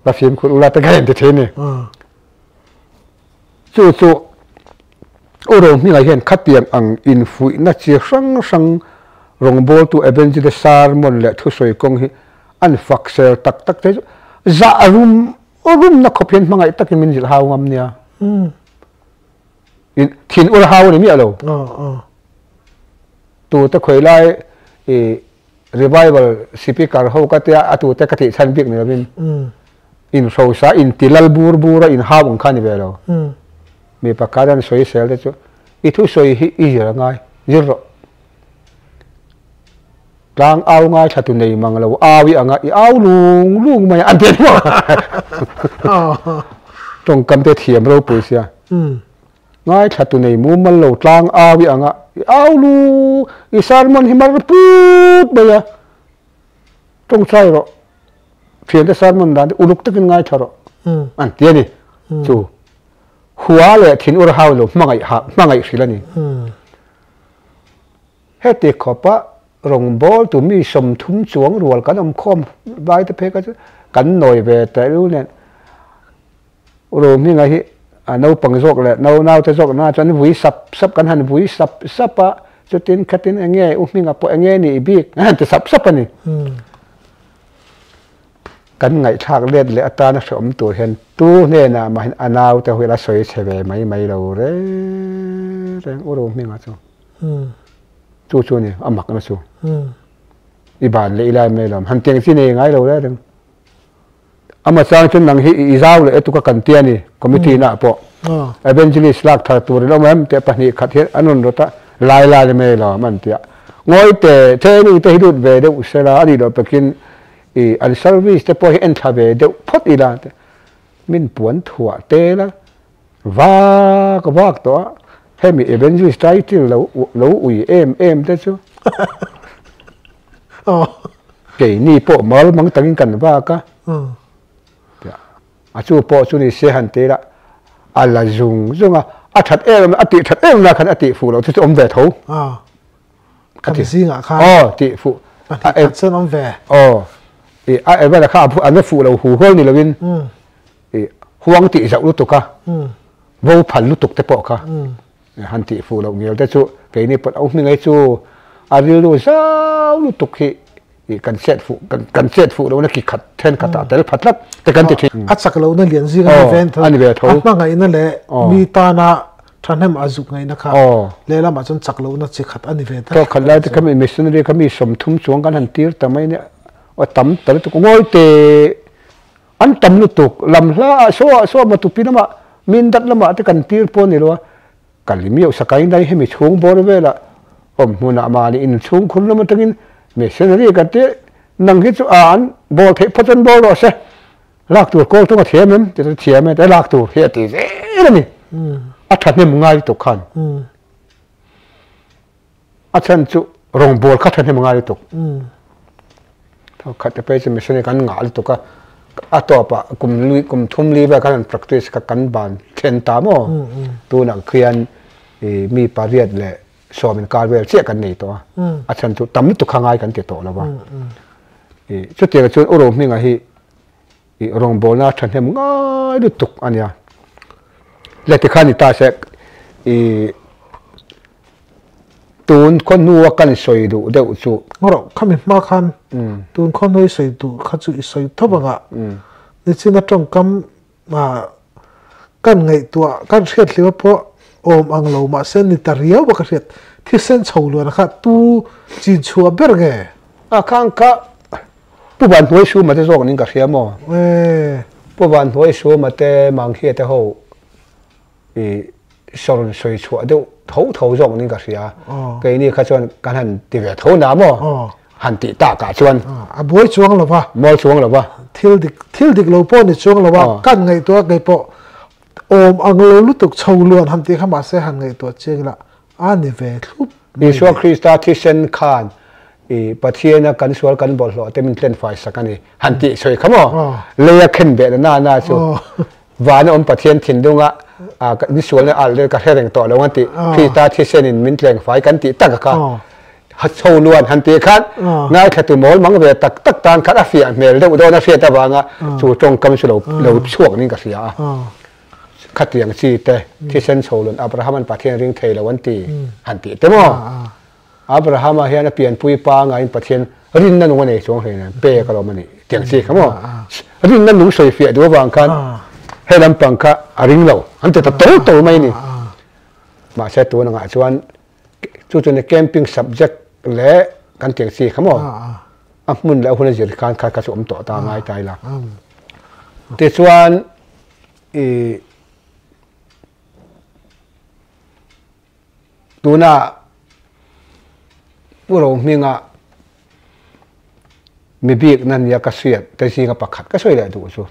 va fimkhur ula te kha inti thin ni. Chu chu U Rohminga hian khatiang ang infuihna chi hrang hrang rawngbawltu Evangelist sermon leh thusawi kawng hi an fak sel tak tak te chu zah rum rumna khawp hian hmangaih takin min zilh hau ngam nia. In thin ur hau a ni miah lo. Tute khawi lai i revival speaker ho ka tia a tute ka tih chhan bik ni lovin in hrosa in ti lal bur bur a in hau ang kha ni ve lo. Mi pakhat an sawi sel te chu i thu sawi hi i zir a ngai zir rawh. Tlang au ngaithla tu nei mang lo au i anga i au lung lung mai a an ti a ni maw? Tawngkam te thiam ropui sia. Ngaithla tu nei mumal lo tlang au i anga i au lung i sermon hi mar put mai a. Tawngtai rawh thiante sermon dan te uluk takin ngaithla rawh an ti a ni. Chu hua leh thin ur hau lo hmangaih hmangaih hrilh a ni. Heti khawpa rawngbawltu mi 30 chuang rual kan awm khawm vai te phei kha chu kan nawi ve ta ru nen. Rohminga hi a naupang zawk leh nau naute zawk na chuan vui sap sap kan han vui sap sap a, chutin khatin eng nge u hminga pawh eng nge nih bik an han ti sap sap a ni. Kan ngaihthlak let leh atana hreawm tur hian tu hnenah mah hian a naute ho hian a sawi chhe ve mai mai lo reng reng u Rohminga chu. Chu chu a ni a makna chu. I ban leh i lai mai lo han tiang chi nei ngai lo reng reng. Ama chang chuan nang hi i zau leh etuka kan ti a ni committee na pawh. Evangelist lak thar tur in awm em tih pahnih khat hian an rawn rawt a lai lai mai lo an ti a. Ngawi te training te hi lut ve deuh sela a nih loh takin i an service te pawh hi en thla ve deuh phawt ila te min puan thuah tel a vak vak tawh a hemi evangelist title lo lo ui em em te chu keini pawh mal mang takin kan vak a a chu pawh chu ni se han ti ila a la zung zung a a that em a tih that em na khan a tih fuh loh chu chu awm ve tho. Kan zingah khan aw tih fuh pahnih khat chuan awm ve aw i a event kha an va fuh lo hu hual ni loin i huang tih zauh lutuk a vo phal lutuk te pawh kha han tih fuh loh ngel te chu keini pawh au hmingai chu a rilru zau lutuk hi i kan chet fuh kan kan chet fuh lohna ki khat then khat ah tel phat tlat te kan ti thin. A chak lohna lian zing a ni ve tho. A ni ve tho. A hmangaihna leh mi tana thahnem a zuk ngaihna kha lehlamah chuan chak lohna chi khat a ni ve tlat. Khat lai te kha mi missionary kha mi 30 chuang kan han tir ta mai nia a tam ta lutuk ngawi te an tam lutuk lam hla ah saw ah saw matupi lamah min dat lamah te kan tir pawh a ni lo a. Kalimiau sakai nai hemi chhung bawr velah awm hmunah mahni in chhung khur lam atangin missionary ka ti nang hi chu a an bawl theih phawt chuan bawl rawh se lak tur kawl tung a thiam em ti chu thiam e lak tur hi a ti zel a ni a thahnem ngai lutuk khan a chhan chu rawngbawl kha thahnem ngai lutuk khat te phei chu missionary kan ngah lutuk a a tawpah kum lui kum thum li vel khan an practice kha kan ban then ta maw tunah khian ih mi pariat leh sawm inkar vel chiah kan nei tawh a a chhan chu tam lutuk kha ngai kan ti tawh lo va ih chutiang chuan u Rohminga hi ih rawngbawlna thahnem ngai lutuk a nia le tikhan ni ta se ih Tun khaw hnua kan sawi duh deuh chu. Rawh, khami hma khan tun khaw hnua i sawi duh kha chu i sawi thawp ang a, nichina tawngkam kan ngaihtuah kan hriat hlim pawh awm ang lo mahse ni ta riau a ka hriat thisen chho luan kha tu chin chhuah ber nge? A khang kha Pu Vanhnuai Suma te zawk ning ka hria maw? Pu Vanhnuai Suma te Mangkhia te ho i sawrun sawi chhuah deuh tho tho zawk niin ka hria. Keini kha chuan kan han ti ve tho na maw? Han tih takah chuan. A buai chuang lo va. Mawi chuang lo va. Thil dik thil dik lo pawh ni chuang lo a, kan ngaihtuah kei pawh awm ang lo lutuk chho luan han tih kha mahse han ngaihtuah chiang ila a ni ve thlup mai. Isua Krista thisen khan i Pathiana kan sual kan bawlhhlawh te min tlenfai sak a ni han tih sawi kha maw? Leia khenbeh na na na chu. Vana awm Pathian thinlunga min sualna alh leh ka hre reng tawh lo an tih Krista thisenin min tleng fai kan tih tak a kha chho luan han tih khan ngaithla tu mawl mang ve tak tak tan khan a fiah hmel deuh dawn a hriat avanga chu tawngkam chu lo lo chhuak niin ka hria a. Khatiang chi te thisen chho luan Abraham-an Pathian ring thei lo an ti han tih te maw? Abrahama hian a pianpui pa ngaiin Pathian rinna nung a nei chuang hle nen pek a lawm a nih tiang chi kha maw? Rinna nung sawi fiah duh avang khan he lampang kha a ring lo an ti ta tawlh tawlh mai a ni. Mahse tun angah chuan chu chuan camping subject leh kan tiang chi kha maw? A hmun leh a hun a zir khan kha kha chu awm tawh ta ngai ta ila. Tichuan i Tuna Pu Rohminga Mi bik na nia ka hriat te zinga pakhat ka sawi leh duh chu.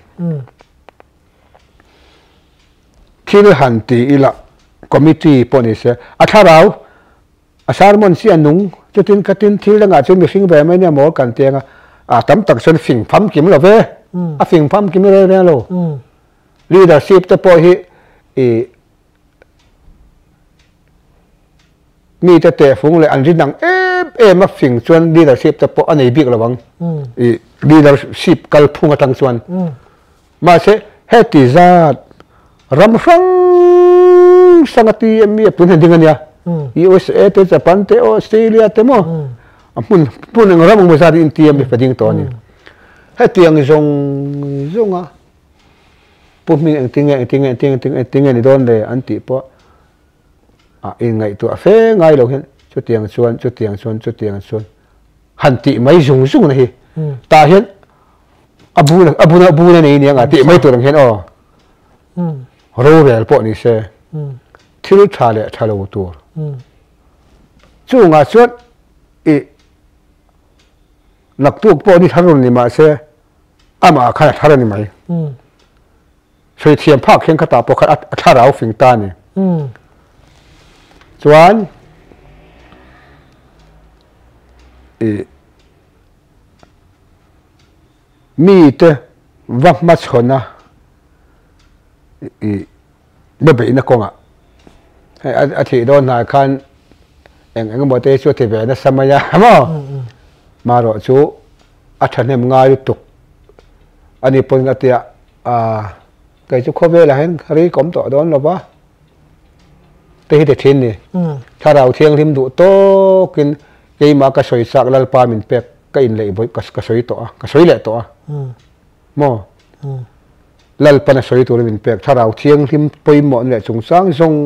Thil han ti ila committee pawh ni se a thlarau a sermon chi a nung chutin khatin thil dangah chuan mihring ve mai nia mawl kan tiang a a tam tak chuan fing famkim lo ve a fing famkim reng reng lo leadership te pawh hi ih Mite tehfung leh an rin ang em em a fing chuan leadership te pawh a nei bik lo ang. I leadership kalphung atang chuan. Mahse heti zat ram hrang hrang a ti em mi a tun hian ding a nia. USA te Japan te Australia te maw a hmun hmun eng ram engemaw zat in ti em mi pa ding tawh a ni. Hetiang zawng zawng a Pu Hming engtinge engtinge engtinge engtinge ni dawn le an tih pawh a inngaihtuah fe ngai lo hian chutiang chuan chutiang chuan chutiang chuan han tih mai zung zung na hi tah hian a bun a bun a bun a nei nia nga tih mai tur ang hian aw rorel pawh ni se thil tha leh tha lo tur chungah chuan i naktuk pawh ni thar rawn ni mahse amah khan a thar a ni mai. Sawi thiam phak hian khatah pawh khan a thlarau fing ta a ni. Chuan ih mite va hmachhawn a ih va beihna kawngah hei a thih dawn hnai khan eng eng emaw te chu a ti ve nasa mai a maw marawh chu a thahnem ngai lutuk a ni pawn a tia a kei chu khawvelah hian rei ka awm tawh dawn lo va te hi ti thin ni thlarau thianghlim duh tawkin keimah ka sawi chak lalpa min pek ka inleih vawi ka sawi tawh a ka sawi leh tawh a maw lalpan a sawi turin min pek thlarau thianghlim pawimawh leh chungchang zawng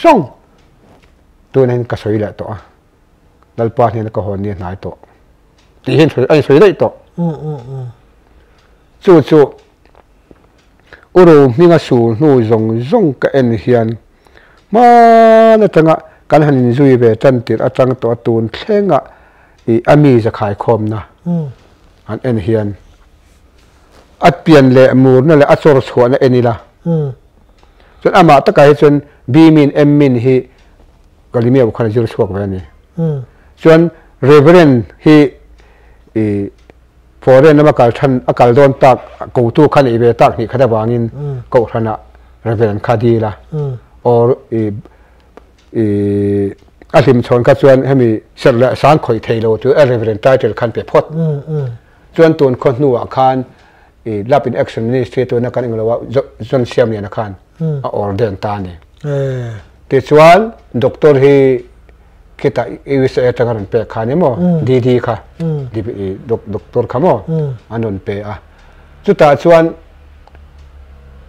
zawng tunah hian ka sawi leh tawh a. Lalpa hnena ka hawn ni a hnai tawh tih hian a insawi daih tawh. Chu chu U Rohminga sul hnu zawng zawng ka en hian hman atanga kan han inzui ve tan tirh atang tawh a tun thlenga ih a mi zakhaikhawmna han en hian a pian leh murna leh a chawr chhuahna en ila chuan amah takah hi chuan B min M min hi Kalimia khan a zir chhuak ve a ni. Chuan Reverend hi i foreign lama kal than a kal dawn tak kotu khan ei ve tak hnih khat avangin kohhranah Reverend kha dil a or i i a hlim chhawn kha chuan hemi serh leh sang khawih thei lo chu a Reverend title khan pe phawt. Chuan tun khaw hnuah khan i Love in Action Ministry tuna kan englo a John Siamliana khan a ordain ta a ni. Tichuan doctor hi khitah USA atanga rawn pek kha a ni maw DD kha doctor kha maw an rawn pe a. Chutah chuan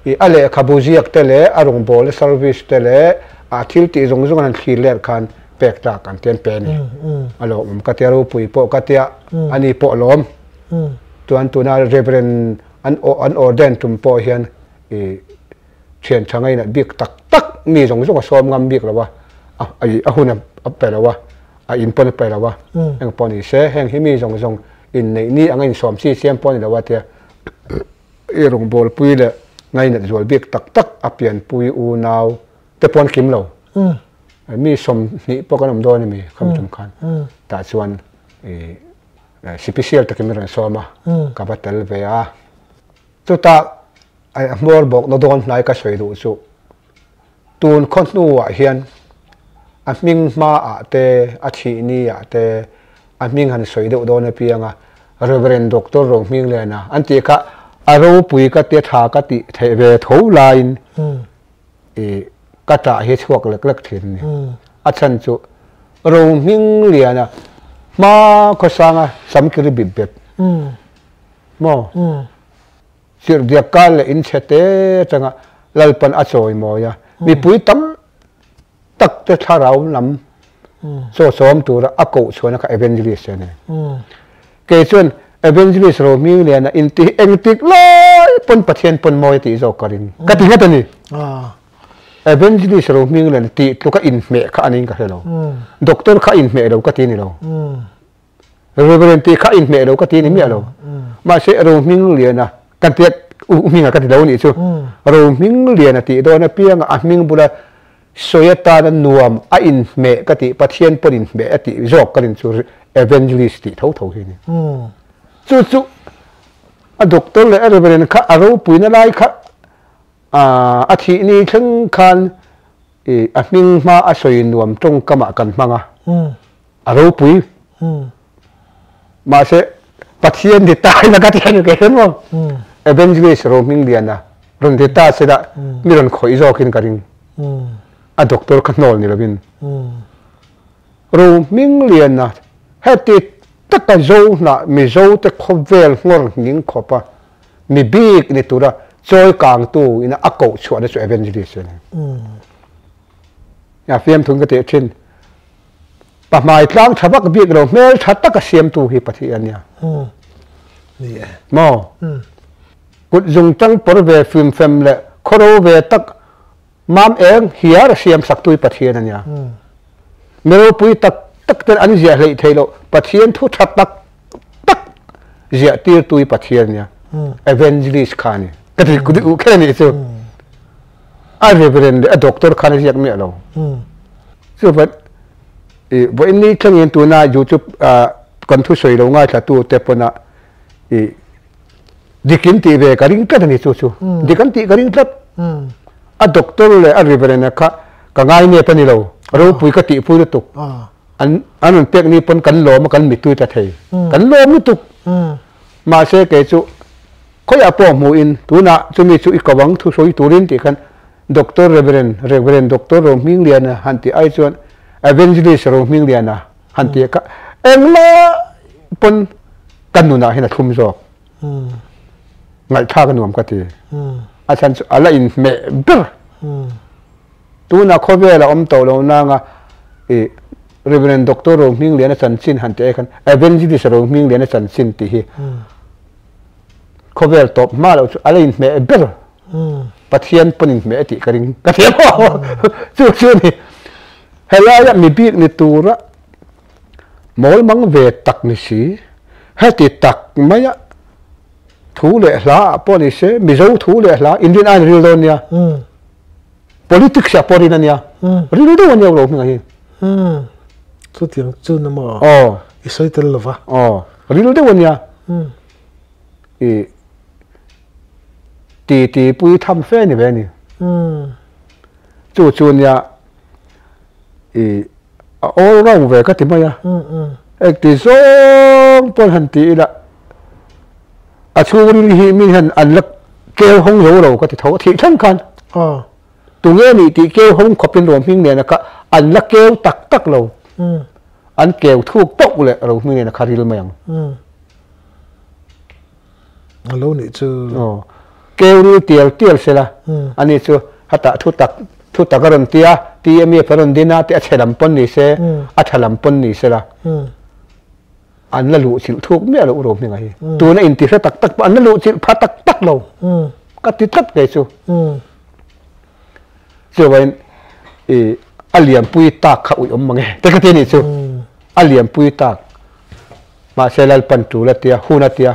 i a lehkhabu ziak te leh a rawngbawlna service te leh a thil tih zawng zawng an han thlir let khan pek tlak an ti an pe a ni. A lawmawm ka tia ropui pawh ka tia ani pawh a lawm. Chuan tuna Reverend an ordain tum pawh hian i thian tha ngainat bik tak tak mi zawng zawng a sawm ngam bik lo a, a hun a pe lo a, a in pawn a pe lo a, eng pawh ni se heng hi mi zawng zawng inneih ni anga insawm chi chiam pawh a ni lo a tia i rawngbawlpui leh ngainat zual bik tak tak a pianpui unau te pawn kim lo mi 20 pawh kan awm dawn a mi khami tum khan tah chuan i sipisial takin min rawn sawm a ka va tel ve a. Chutah a hmawr bawkna dawn hnai ka sawi duh chu tun khaw hnuah hian a hming hmaah te, a thih niah te a hming han sawi deuh dawn apiang a, Reverend Doctor Rohmingliana an tih kha a ropui ka tia tha ka tih theih ve tho laiin i ka tah hi chhuak lek lek thin a ni. A chhan chu Rohmingliana hma khawsanga samkiri bip bep Maw? Chirhdiak kal leh in chhe te atanga Lalpan a chawi mawi a, mipui tam tak te thlarau lam chaw sawm tura a koh chhuahna kha Evangelist a ni. Kei chuan Evangelist Rohmingliana inti hi engtik lai pawn Pathian pawn mawi a tih zawk ka ring. Ka ti nghet a ni. Evangelist Rohmingliana tih tluka inhmeh kha a niin ka hre lo. Doctor kha inhmeh lo ka ti ni lo. Reverend tih kha a inhmeh lo ka ti a ni miah lo. Mahse Rohmingliana kan tia u hminga ka ti lo a nih chu. Rohmingliana tih dawn apianga a hming bula sawi atana nuam a inhmeh ka tih Pathian pawn inhmeh a tih zawk ka rin chu Evangelist tih tho tho hi a ni. Chu chu a doctor leh a Reverend kha a ropuina lai kha a thih ni thleng khan a hming hma a sawi nuam tawngkamah kan hmang a. A ropui. Mahse Pathian ti ta ila ka ti a ni kei maw? Evangelist Rohmingliana rawn ti ta sela mi rawn khawih zawkin ka ring. A doctor kha hnawl ni lovin. Rohmingliana heti taka zo hnah Mizo te khawvel nghawr nghing khawpa mi bik ni tura chawi kangtu ina a koh chhuahna chu Evangelist a ni. A fiamthun ka tih thin. Pahmai tlang tha vak bik lo hmel tha taka siamtu hi Pathian a nia. Maw? Kut zung tang pawr ve fim fem leh khawro ve tak mam eng hiar a siam saktu hi Pathian a nia. Mi ropui tak tak ten an ziah hleih theih loh Pathian thu tha tak tak ziah tirtu hi Pathian a nia. Evangelist kha a ni. Ka ti kher a nih chu. A reverend leh a doctor khan a ziak miah lo. Chuvan i vawiin ni thlengin tuna YouTube kan thusawi lo ngaithlatu te pawna i dikin tih ve ka ring tlat a ni chu chu. Dik an tih ka ring tlat. A doctor leh a reverend kha ka ngai nep a ni lo. Ropui ka tihpui lutuk. An an rawn pek ni pawn kan lawm a kan mittui ta thei. Kan lawm lutuk. Mahse kei chu Khawiah pawh hmuhin tunah chumi chu i ko ang thusawi turin tih khan Doctor Reverend Reverend Doctor Rohmingliana han tih ai chuan Evangelist Rohmingliana han tih kha engmah pawn ka nunah hian a thlum zawk. Ngaihthlak a nuam ka ti. A chhan chu a la inhmeh ber. Tunah khawvel a awm tawh lo nanga i Reverend Doctor Rohmingliana chanchin han tih ai khan Evangelist Rohmingliana chanchin tih hi Khawvel tawp hma loh chu a la inhmeh ber. Pathian pawn inhmeh a tih ka ring ka thiam aw. Chu chu a ni. Helaia mi bik ni tura mawl mang ve tak ni si, heti tak maia thu leh hla ah pawh ni se, Mizo thu leh hla inrin a inril dawn nia. Politics ah pawh rin a nia. Ril deuh a nia lo hming ah hian. Chutiang chu na maw? Aw. I sawi tel lo va. Aw. Ril deuh a nia. I ti ti pui tham fe ni ve a ni. Chu chu nia i a all round ve ka ti mai a. Eng ti zawng pawn han ti ila a chhungril hi mi hian an la keu hawng zo lo ka ti tho a thih thleng khan. Tunge nih tih keu hawng khawpin Rohming nena kha an la keu tak tak lo. An keu thuk pauh leh Rohming nena kha ril mai ang. A lo nih chu. Aw. Keu ril tial tial sela. Ani chu hatah thu tak thu tak a rawn ti a, TMF a rawn din a tih a chhe lam pawn ni se, a tha lam pawn ni sela. An la luh chilh thuk miah loh Rohminga hi. Tuna inti hre tak tak pawh an la luh chilh pha tak tak lo. Ka ti tlat kei chu. Chuvain i a lianpui tak kha uih awm mange te ka ti a nih chu. A lianpui tak mahse Lalpan tul a tia, hun a tia,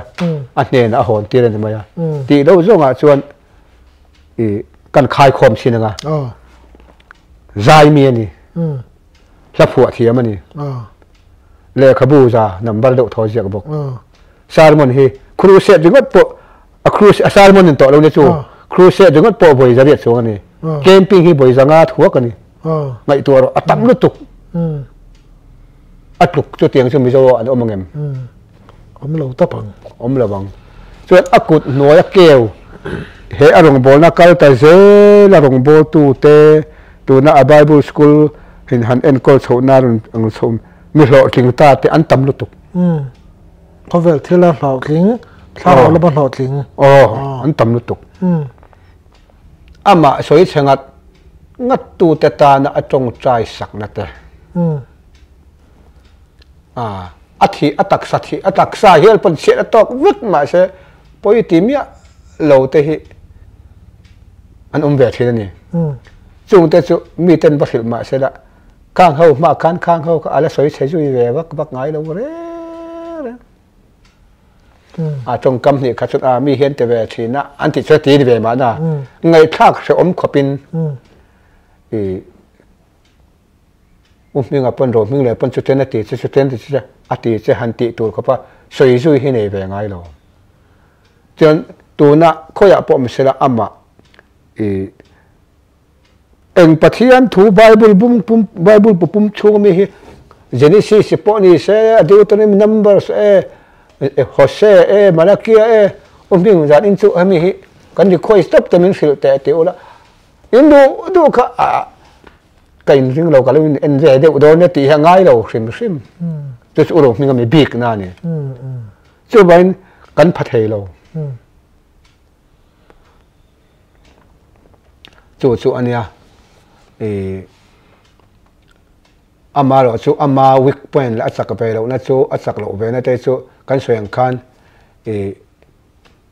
a hnenah a hawn tir a ni mai a. Tih loh zawngah chuan i kan khaikhawm thin anga zai mi a ni. Hla phuah thiam a ni. Lehkhabu za number deuh thaw ziak bawk. Sermon hi crusade ringawt pawh a crusade a sermon in tawh lo ni chu crusade ringawt pawh vawi zariat chuang a ni. Camping hi vawi zanga thuak a ni. Ngaihtuah rawh a tam lutuk. A tluk chutiang chu Mizo an awm angem? Awm lo tap ang. Awm lo ang. Chuan a kut hnuai a keu he a rawngbawlna kal ta zel a rawngbawltu te tuna a Bible school in han enkawl chhohna rawn ang chho mi hlawhtling ta te an tam lutuk. Khawvel thil a hlawhtling, thlarau lama hlawhtling. Aw, an tam lutuk. Amah sawi chhe ngat ngat tute tana a tawngtai sakna te. A thih, a taksa thih, a taksa hial pawn chhiat a tawk vek mahse pawi ti miah lo te hi an awm ve thin a ni. Chungte chu miten va hrilh mahse la khang ho hma khan khang ho kha a la sawi chhe zui ve vak vak ngai lo reng A tawngkam hnih kha chuan a mi hian ti ve thin a, an tih chuan ti ni ve mahna. Ngaihthlak hrehawm khawpin i U Hminga pawn Ro Hming leh pawn chuten a ti che chuten ti che a ti che han tih tur khawpa sawi zui hi nei ve ngai lo. Chuan tuna khawiah pawh misela amah i Eng Pathian thu Bible bum pum Bible bu pum chhung ami hi Genesis pawh ni se, Deuteronomy, Numbers e, Hosea e, Malakia e, u hming zan in chu hemi hi kan request tawp te min hrilh teh ti ula in duh duh kha a ka in ring lo ka lo in en ve deuh dawn e tih hi a ngai lo hrim hrim chu chu u ro hming ami bik na a ni chuvangin kan pha thei lo. Chu chu a nia ih ama erawh chu ama weak point leh a chak ve lohna chu a chak loh ve na te chu kan sawi ang khan ih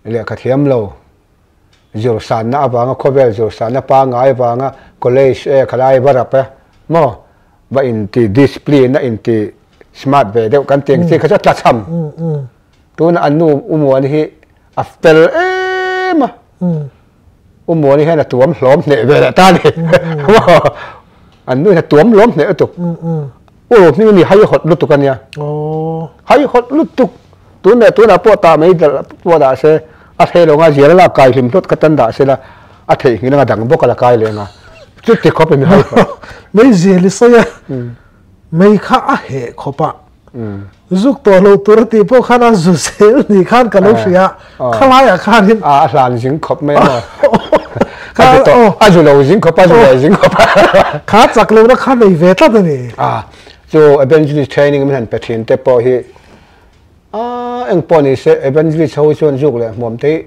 lehkha thiam lo zir sanna avanga khawvel zir sanna pangngai avanga college e khalai va rap e maw va inti discipline a inti smart ve deuh kan tih ang chi kha chu a tlachham tuna an nu Umuani hi A fel em a. U Muani hian a tuam hlawm hneh ve leh ta a ni. An nu hian a tuam hlawm hneh lutuk. U Ro hming a ni haihawt lutuk a nia. Haihawt lutuk. Tun leh tunah pawh tah mai pawh dah se a thei lo nga zial a lak kai hlim hlawt kha tan dah se la a theihnghilh anga dang bawk a la kai leh anga. Chuti khawp in haihawt. Mei zial i sawi a. Mei kha a heh khawp a. Zuk tawh lo tur a tih pawh khan a zu zel ni khan ka lo hria a, khalaiah khanin. A hlan zing khawp mai maw? A zu tawh, a zu lo zing khawp a, zu leh zing khawp a. Kha chak lohna kha nei ve tlat a ni. A, chu evangelist training min han pe thin te pawh hi a eng pawh ni se evangelist ho hi chuan zuk leh hmuam te hi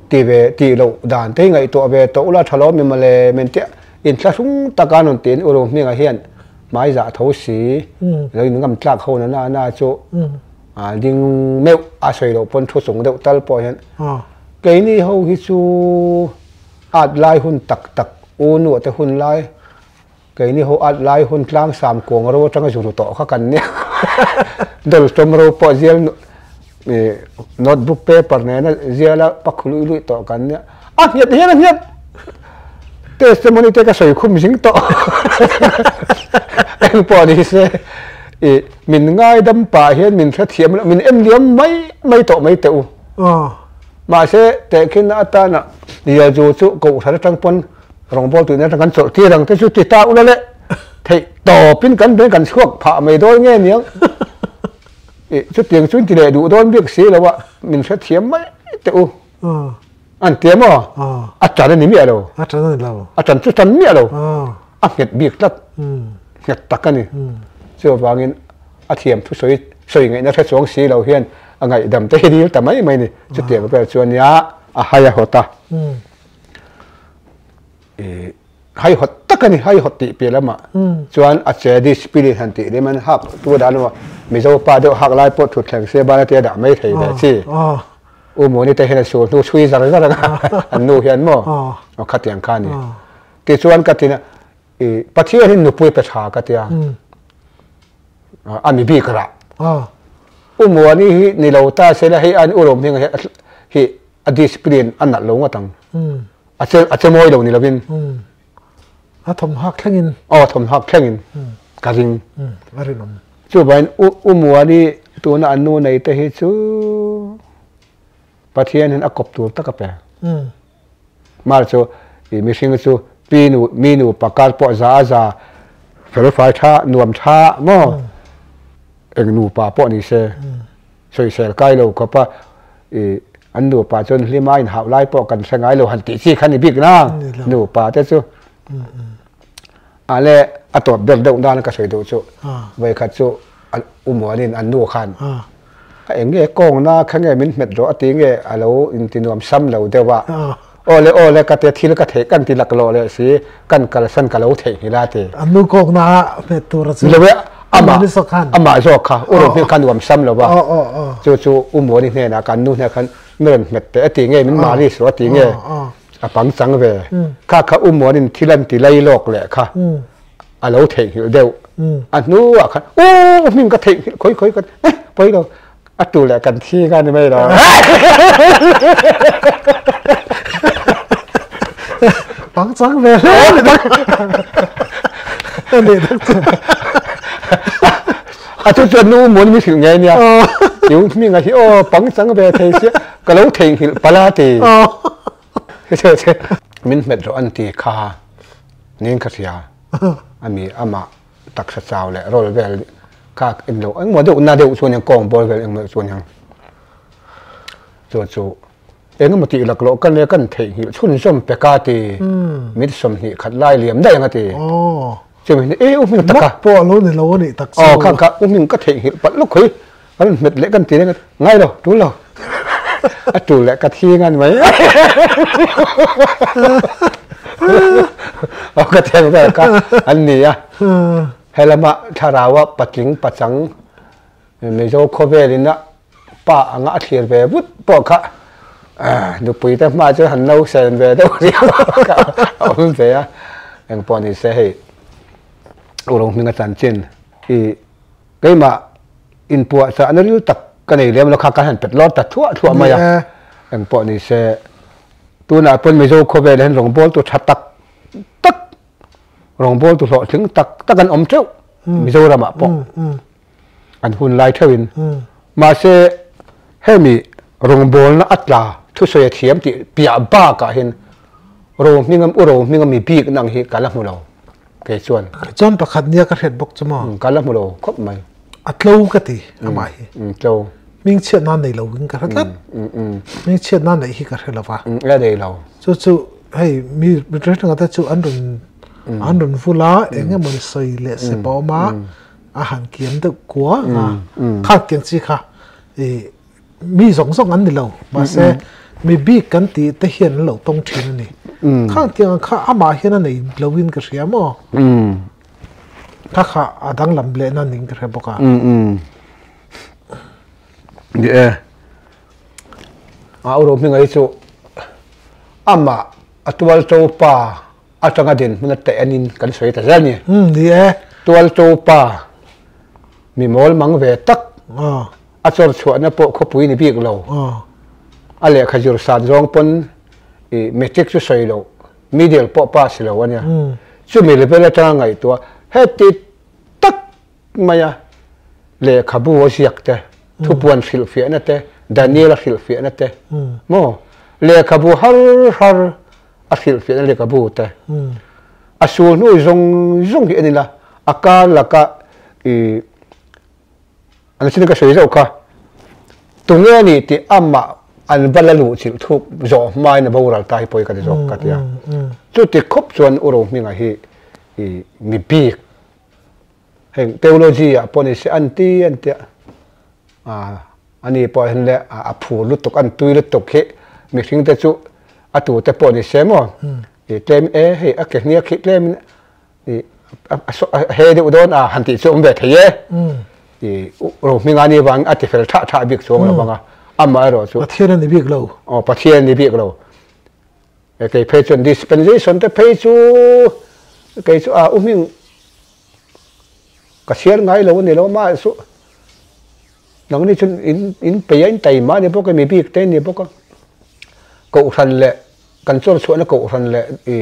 ti ve tih loh dan te hi ngaihtuah ve tawh ula tha lo mi mawle min tia inthlahrung taka an rawn tiin u Rohminga hian Hmai zah tho si, lo in ngam tlak ho na na na chu a ding meuh a sawi loh pawn thu chung deuh tal pawh hian keini ho hi chu at lai hun tak tak u nuah te hun lai keini ho at lai hun tlang sam kuang ro atanga zu ru tawh kha kan nia dawlh tawm ro pawh zial notebook paper nena ziala pakhu luih luih tawh kan nia a nghet hian a nghet. Testimony te ka sawi khum zing tawh eng pawh ni se i min ngaidam pah hian min hrethiam lo min en liam mai mai tawh mai teh u mahse tehkhinna atana Jeju chu kohhran atang pawn rawngbâwl tuina atang kan chawlh tir ang te chu ti ta ula le theih tawpin kan beng kan chhuak phah mai dawn nge niang i chutiang chu in ti leh duh dawn bik si lo a min hrethiam mai teh u. An ti emaw? A ṭan a ni miah lo. A ṭan a ni lo. A ṭan chu ṭan miah lo. A nghet bik tlat. Nghet tak a ni. Chuvangin a thiam thu sawi sawi ngaihna hre chuang si lo hian a ngaihdam te hi dil ta mai mai a ni. Chutiang vel chuan nia a hai a hawt a. Haihawt tak a ni, haihawt tih piah lamah chuan a che discipline han tih lem an hak tu dan emaw Mizo pa deuh hak lai pawh thutthleng se bana te a dah mai thei ve chi. U Moni te hian a sul hnu chhui zar zar ang a, an nu hian maw aw khatiang kha a ni. Tichuan ka tina i Pathian hi nupui pe tha ka tia a mi bik rah. U Muani hi ni lo ta se la hei an U Romhminga hi hi a discipline a nalh lo ngawt ang. A che a che mawi lo ni lovin. A thawmhak thlengin. Aw thawmhak thlengin ka ring. A rinawm. Chuvangin U U Muani tuna an nu nei te hi chu Pathian hian a kawp tur tak a pe. Mar chu i mihring chu pi nu mi nu pakar pawh za a za fel fai tha nuam tha maw eng nupa pawh ni se sawisel kai lo khawp a i an nupa chuan hlim a inhauh lai pawh kan hre ngai lo han tih chi kha ni bik na nupa te chu a le a tawp ber deuh dan ka sawi duh chu vawikhat chu umuanin an nu khan a eng nge kawng na kha nge min hmet rawh a ti nge a lo inti nuam sam lo deuh a awle awle ka tia thil ka theih kan ti laklawh leh si kan kalsan ka lo theihnghilh a ti an nu kawng na hmet tur a chu lo e amah amah zawk kha u rawh hming kha nuam sam lo va chu chu u Muani hnenah kan nu hnenah khan mi rawn hmet teh a ti nge min malis rawh a ti nge a pang chang ve kha kha u Muanin thil an ti lai lawk leh kha a lo theihnghilh deuh a hnuah khan u hming ka theihnghilh khawi khawi ka eh pawi lo. A tu leh kan thi nga ni mai lo. Pangchang ve hle a ni tak. A ni tak chu. A chu chuan nu mun mi hrilh ngei nia. Tiu hminga hi aw pangchang ve thei sia ka lo theihnghilh palh a ti. Min hmet rawh an ti kha niin ka hria. Ami amah taksa chau leh rawl vel kha en lo engmaw deuh na deuh chuan kawng bawr vel engmaw chuan hian chu chu engemaw tih lak loh kan kan theihnghilh chhunzawm peka ti mit 20 khat lai liam daih anga ti chu mi e u hming taka pawh alo ni lo ani tak chu kha kha u hming ka theihnghilh palh luk khui kan hmet leh kan ti reng ngai lo tul lo a tul leh ka thi ngan mai o ka thiang vel ka an ni a helama thlarau patling pachang Mizo khawvelin a pa anga a thlir ve vut pawh kha nupui te hma chu han no sen ve deuh riau a awm ve a engpawh ni se hei Urung hminga chanchin i keimah inpuahchahna ril tak ka nei lem lo kha kan han pet lawr ta thuah thuah mai a engpawh ni se tunah pawn Mizo khawvel hian rawngbawltu tha tak tak rawngbawltu hlawhtling tak tak an awm teuh Mizoramah pawh an hun lai theuhin mahse hemi rawngbawlna a tla thusawi a thiam tih piah bakah hian ro hminga u ro hminga mi bik nang hi ka la hmu lo. Kei chuan. Chuan pakhat nia ka hriat bawk chu maw. Ka la hmu lo khawp mai. A tlo ka ti amah hi. Tlo. Hming chhiat nan nei lo in ka hre tlat. Hming chhiat nan neih hi ka hre lo va. La nei lo. Chu chu hei mi hrang te chu an rawn an rawn vul a eng emaw ni sawi leh se pawh awm a a han kiam deuh kua a kha tiang chi kha i Mi zawng zawng an ni lo, mahse mi bik kan tih te hian an lo tawng thin a ni. Khang tiang ang kha amah hian a nei loin ka hria maw? Kha kha a danglam lehna ning ka hre bawk a. Ni e, a uro hminga hi chu amah a tualto pa atanga dinhmun a teh anin kan sawi ta zel a ni. Ni e. Tualto pa mi mawl mang ve tak. A chawr chhuahna pawh khawpui ni bik lo. A lehkha zir san zawng pawn i matric chu sawi loh, middle pawh pass lo a nia. Chumi level atanga ngaihtuah heti tak maia lehkhabu a ziak te, thupuan hrilhfiahna te, Daniel a hrilhfiahna te, maw lehkhabu har har a hrilhfiahna lehkhabu te, a sul hnu zawng zawng hi en ila a kar laka i An sin ka sawi zauh kha, tunge ni tih amah an va la luh chilh thuk zawh hmain a boral ta hi pawi ka ti zawk ka ti a. Chuti khawp chuan U Rohminga hi i mi bik heng theology ah pawh ni se an ti an tia ani pawh hian le a phur lutuk an tui lutuk hi mihring te chu a tute pawh ni se maw i tlem e hei a ke hniak hi tlem in he deuh dawn a han tih chu awm ve thei e i ro hminga ni wang a ti fel tha tha bik chuang lo wanga ama erawh chu Pathian ani bik lo aw Pathian ani bik lo e kei phei chuan dispensation te phei chu kei chu a u hming ka chhiar ngai lo ani lo ma su nangni chuan in in peih a in taima ani bawk a mi bik te ani bawk a kohhran leh kan chawr chhuahna kohhran leh i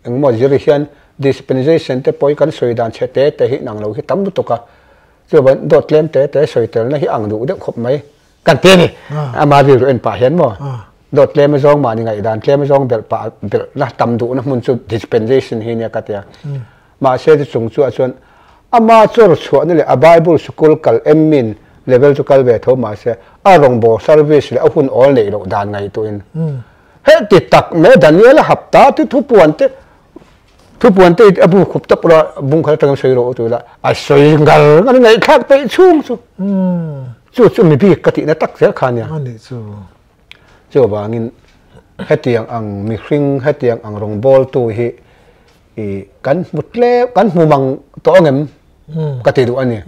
Engmaw zir hian dispensation te pawh hi kan sawi dan chhe te te hi inang lo hi tam lutuk a, chuvan dawt tlem te te sawi telna hi ang duh deuh khawp mai kan ti a ni. Ama rilru en pah hian maw dawt tlem azawng mahni ngaihdan tlem azawng belh pah belhna tam duhna hmun chu dispensation hi nia ka ti a. Mahse chu chung chuah chuan ama chawr chhuahna leh a Bible sikul kal emmin level chu kal ve tho mahse a rawngbâwl service leh a hun awl neih loh dan ngaihtuahin Heti tak mai Daniel a hapta te thupuan te thupuan te a bu khup tawp rawh bung khat atangin sawi rawh tui la a sawi ngar ngar ngaihthlak peih chhung chu chu chu mi bik ka tihna tak zel kha nia ani chu chuvangin hetiang ang mihring hetiang ang rawngbawltu hi i kan hmu tlem kan hmu mang tawh angem ka ti duh a ni.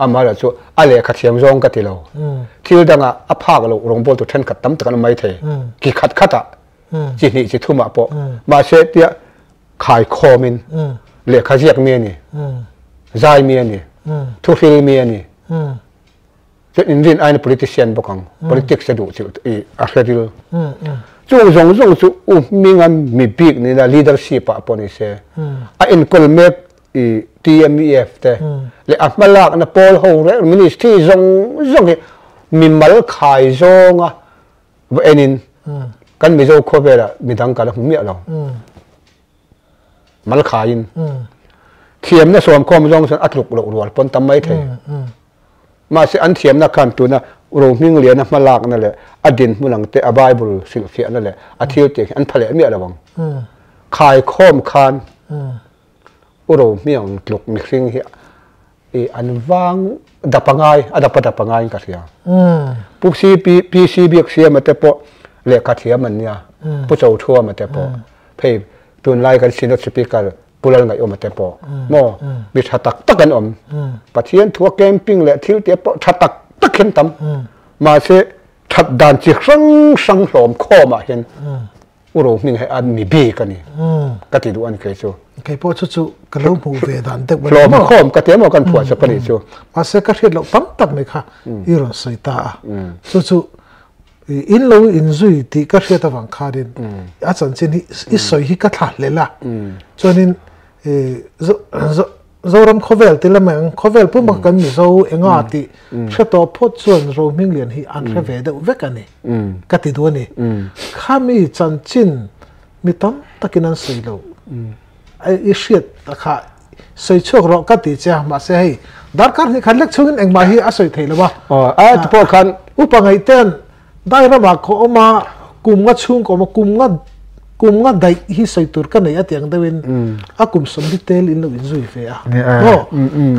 Amaherawh chu a lehkha thiam zawng ka ti lo. Thil danga a phak loh rawngbawltu thenkhat tam tak an awm mai thei. Ki khat khatah, chi hnih chi thumah pawh. Mahse tia khaikhawmin lehkha ziak mi a ni, zai mi a ni, thuhril mi a ni. Chuan inrin aiin politician bawk ang, politics a duh chilh i a hre ril. Chung zawng zawng chu u hminga mi bik nila leadership ah pawh ni se, a enkawl mek i TMEF te leh a hmalakna pawl ho reng ministry zawng zawng hi mimal khai zawnga va enin kan Mizo khawvelah midang kan hmu miah lo. Mal khaiin thiamna sawmkhawm zawng chuan a tluk loh rual pawn tam mai thei. Mahse an thiamna khan tuna Rohmingliana hmalakna leh a dinhmun ang te, a Bible hrilhfiahna leh a thil tih hi an pha leh miah lo ang. Khaikhawm khan U Rohmiang tluk mihring hi i an vang dap a ngai, a dap a dap a ngaiin ka hria. Pu PC Biaksiama te pawh lehkha thiam an nia, Pu Chothuama te pawh phei tunlai kan Synod Speaker Pu Lalngaihawma te pawh maw mi tha tak tak an awm. Pathian thua camping leh thil te pawh tha tak tak hian tam. Mahse that dan chi hrang hrang hlawm khawmah hian U Rohming hi a mi bik a ni ka ti duh a ni kei chu. Kei pawh chu chu ka lo hmuh ve dan deuh a ni maw? Hlawm khawm ka ti emaw kan phuah chawp a nih chu. Mahse ka hriat loh tam tak mai kha i rawn sawi ta a. Chu chu in lo inzui tih ka hriat avang khanin a chanchin hi i sawi hi ka thla hlel a. Chuanin Zoram khawvel ti lam ang, khawvel pum a kan Mizo enga tih hre tawh phawt chuan Rohminglian hi an hre ve deuh vek a ni ka ti duh a ni. Khami chanchin mi tam takin an sawi lo. I hriat kha sawi chhuak rawh ka ti che a, mahse hei darkar hnih khat lek chhungin engmah hi a sawi thei lo a. A ti pawh khan upa ngaihten Dai ramah ka awm a, kum nga chhung ka awm a, kum nga kum nga daih hi sawi tur ka nei a tiang deuhin a kum sawmli tel in lo inzui ve a. Maw?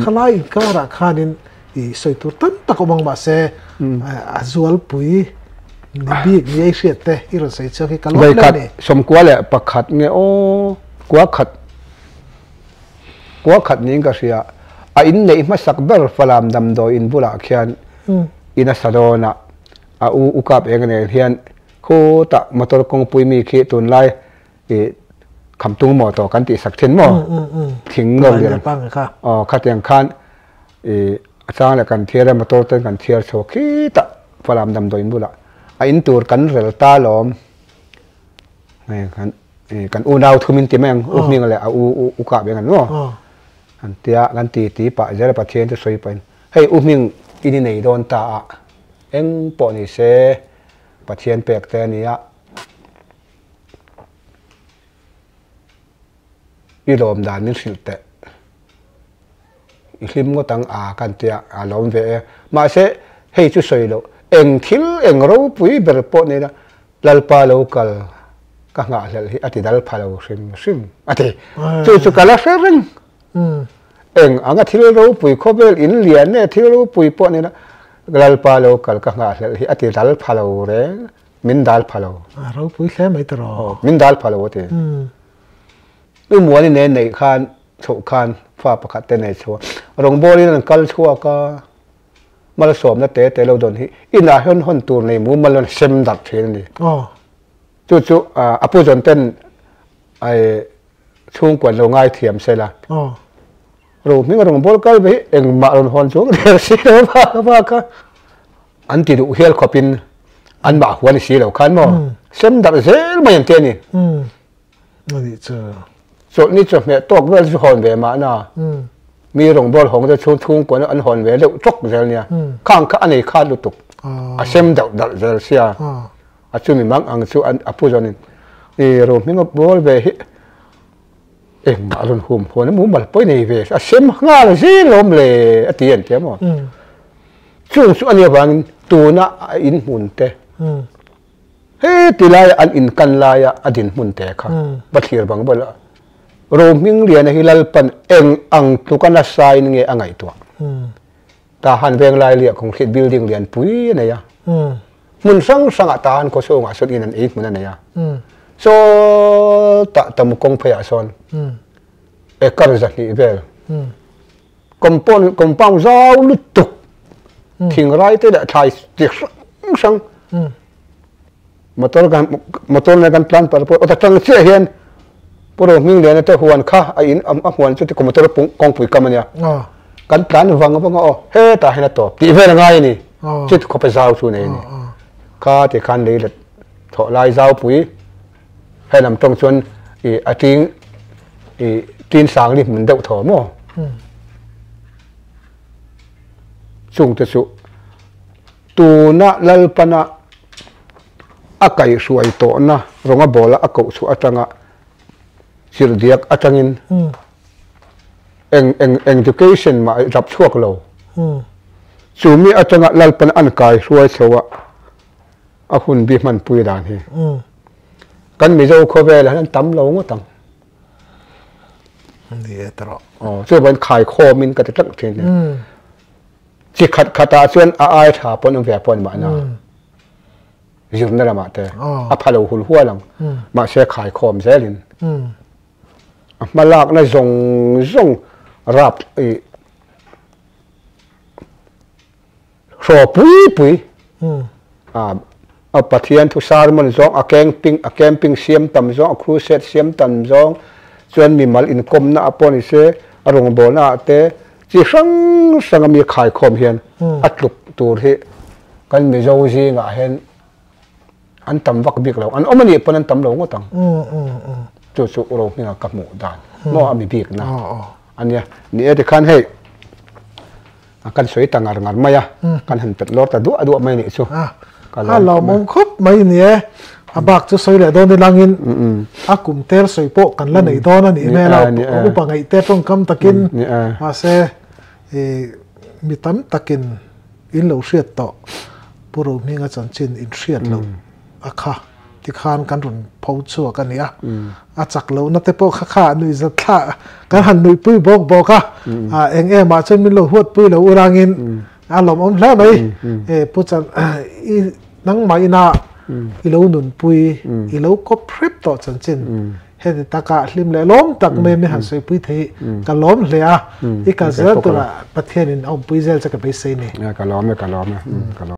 Khalai inkarah khanin i sawi tur tam tak awm ang mahse a zualpui ni bik ni ei hriat te i rawn sawi chhuak hi ka lawm hle a ni. Sawmkua leh pakhat nge aw kua khat kua khat niin ka hria a inneih hmasak ber Falam damdawi in bulah khian in a sa dawn a. A u u kap eng nen hian khutah motor kawngpui mi khi tunlai ih kham tung maw tawh kan tih sak thin maw thing lo lian aw khatiang khan ih a chang leh kan thiar a motor ten kan thiar chhuak khitah falam damdawiin bulah a in tur kan rel ta lawm kan ih kan unau thum in ti mai ang u hming leh a u u kap eng an maw an tia kan ti ti pah zel a Pathian chu sawi pahin hei u hming in i nei dawn ta a. Eng pawh ni se Pathian pek te a nia. I lawm dan min hrilh teh. I hlim ngawt ang a kan tia a lawm ve e. Mahse hei chu sawi loh eng thil eng ropui ber pawh nena Lalpa lo kal ka nghahhlelh hi a ti dal pha lo hrim hrim a ti. Chu chu ka la hre reng. Eng anga thil ropui khawvel in lian e thil ropui pawh nena Lalpa lo kal ka nghahhlelh hi a ti dal pha lo reng, min dal pha lo. A ropui hle mai ta rawh. Min dal pha lo a ti. U Muani nen neih khan chhoh khan fa pakhat te nei chhuak rawngbawlin an kal chhuak a, malsawmna te te lo dawn hi inah hian hawn tur nei mumal an sem darh thin a ni. Chu chu a pu zawn ten chhungkua an lo ngaithiam se la. Ro hming a rawn bawl kal ve hi engmah rawn hawn chuang der si lo vak vak a. An ti duh hial khawpin an mah huan si lo khan maw sem darh zel mai an ti a ni. Ani chu. Chawlhni chawhmeh tawk vel chu hawn ve mahna mi rawn bawl hawng te chhung chhungkua an hawn ve deuh tawk zel nia. Khang kha a nei khat lutuk. A sem darh darh zel sia. A chumi mang ang chu a pu zawnin i ro hming a bawl ve hi engmah a rawn hum huan a mumal pawh i nei ve a sem nghal zel awm le a ti an ti a maw. Chung chu a nih avangin tuna a in hmun te heti laia an in kan laia a din hmun te kha va thlir bang bawlh a ro hming liana hi Lalpan eng ang tluka nasa in nge a ngaihtuah. Tahan Venglai liah concrete building lian pui a nei a. Hmun hrang hrangah Tahan khawchhungah sawn in an ei hmun a nei a. Sawtah Tamu kawng pheiah sawn acre zahnih vel compound compound zau lutuk thingrai te leh thlai chi hrang hrang motor kan motor nen kan tlan pah pawh awta tang chiah hian Pu Rohmingliana te huan kha a in a huan chu ti motor kawngpui kam a nia kan tlan vang vang a aw hetah hian a tawp tih vel a ngai a ni. Chut khawpa zau chu nei a ni. Kha ti khan lei let thawh lai zau pui he lam tawng chuan ih a ting ih tin sang li hmun deuh thaw maw? Chung te chu tuna Lalpana a kaihhruai tawhna rawnga bawla a koh chhuah atanga chirhdiak atangin eng eng education mah rap chhuak lo. Chu mi atanga Lalpan an kai hruai chho a, a hun bi hmanpui dan hi. Kan Mizo khawvelah hian an tam lo ngawt ang. Ni e tawh. Aw, chuvain khaikhawmin ka ti tlat thin. Chi khat khatah chuan a ai tha pawn awm ve pawh ni mahna. Zirna lamah te a pha lo hul hual ang. Mahse khaikhawm zelin. A hmalakna zawng zawng rap ih hraw pui pui a a Pathian thu sermon zawng a camping a camping siam tam zawng a crusade siam tam zawng chuan mimal inkawmna ah pawh ni se a rawngbawlna ah te chi hrang hrang a mi khaikhawm hian a tluk tur hi kan Mizo zingah hian An tam vak bik lo. An awm a nih pawn an tam lo ngawt ang. Chu chu ro hminga ka hmuh dan maw a mi bik na a nia. Ni e tikhan hei kan sawi ta ngar ngar mai a, kan han pet lawr ta duah duah mai nih chu. A lawmawm khawp mai ni e. A bak chu sawi leh dawn ilangin a kum tel sawi pawh kan la nei dawn a nih hmel a, upa ngaihte tawngkam takin mahse mi tam takin In lo hriat tawh Pu Rohminga chanchin in hriat loh a kha tikhan kan rawn pho chhuak a ni a, a chak lohna te pawh kha kha nuih zat thla kan han nuihpui bawk bawk a, eng emah chuan min lo huatpui lo urangin a lawmawm hle mai. E Pu Chan i nangmah ina i lo nunpui i lo kawp hrep tawh chanchin Heti taka hlim leh lawm tak mai mi han sawipui thei ka lawm hle a, i kal zel turah Pathianin a awmpui zel che ka beisei ni. Ka lawm e, ka lawm e, ka lawm.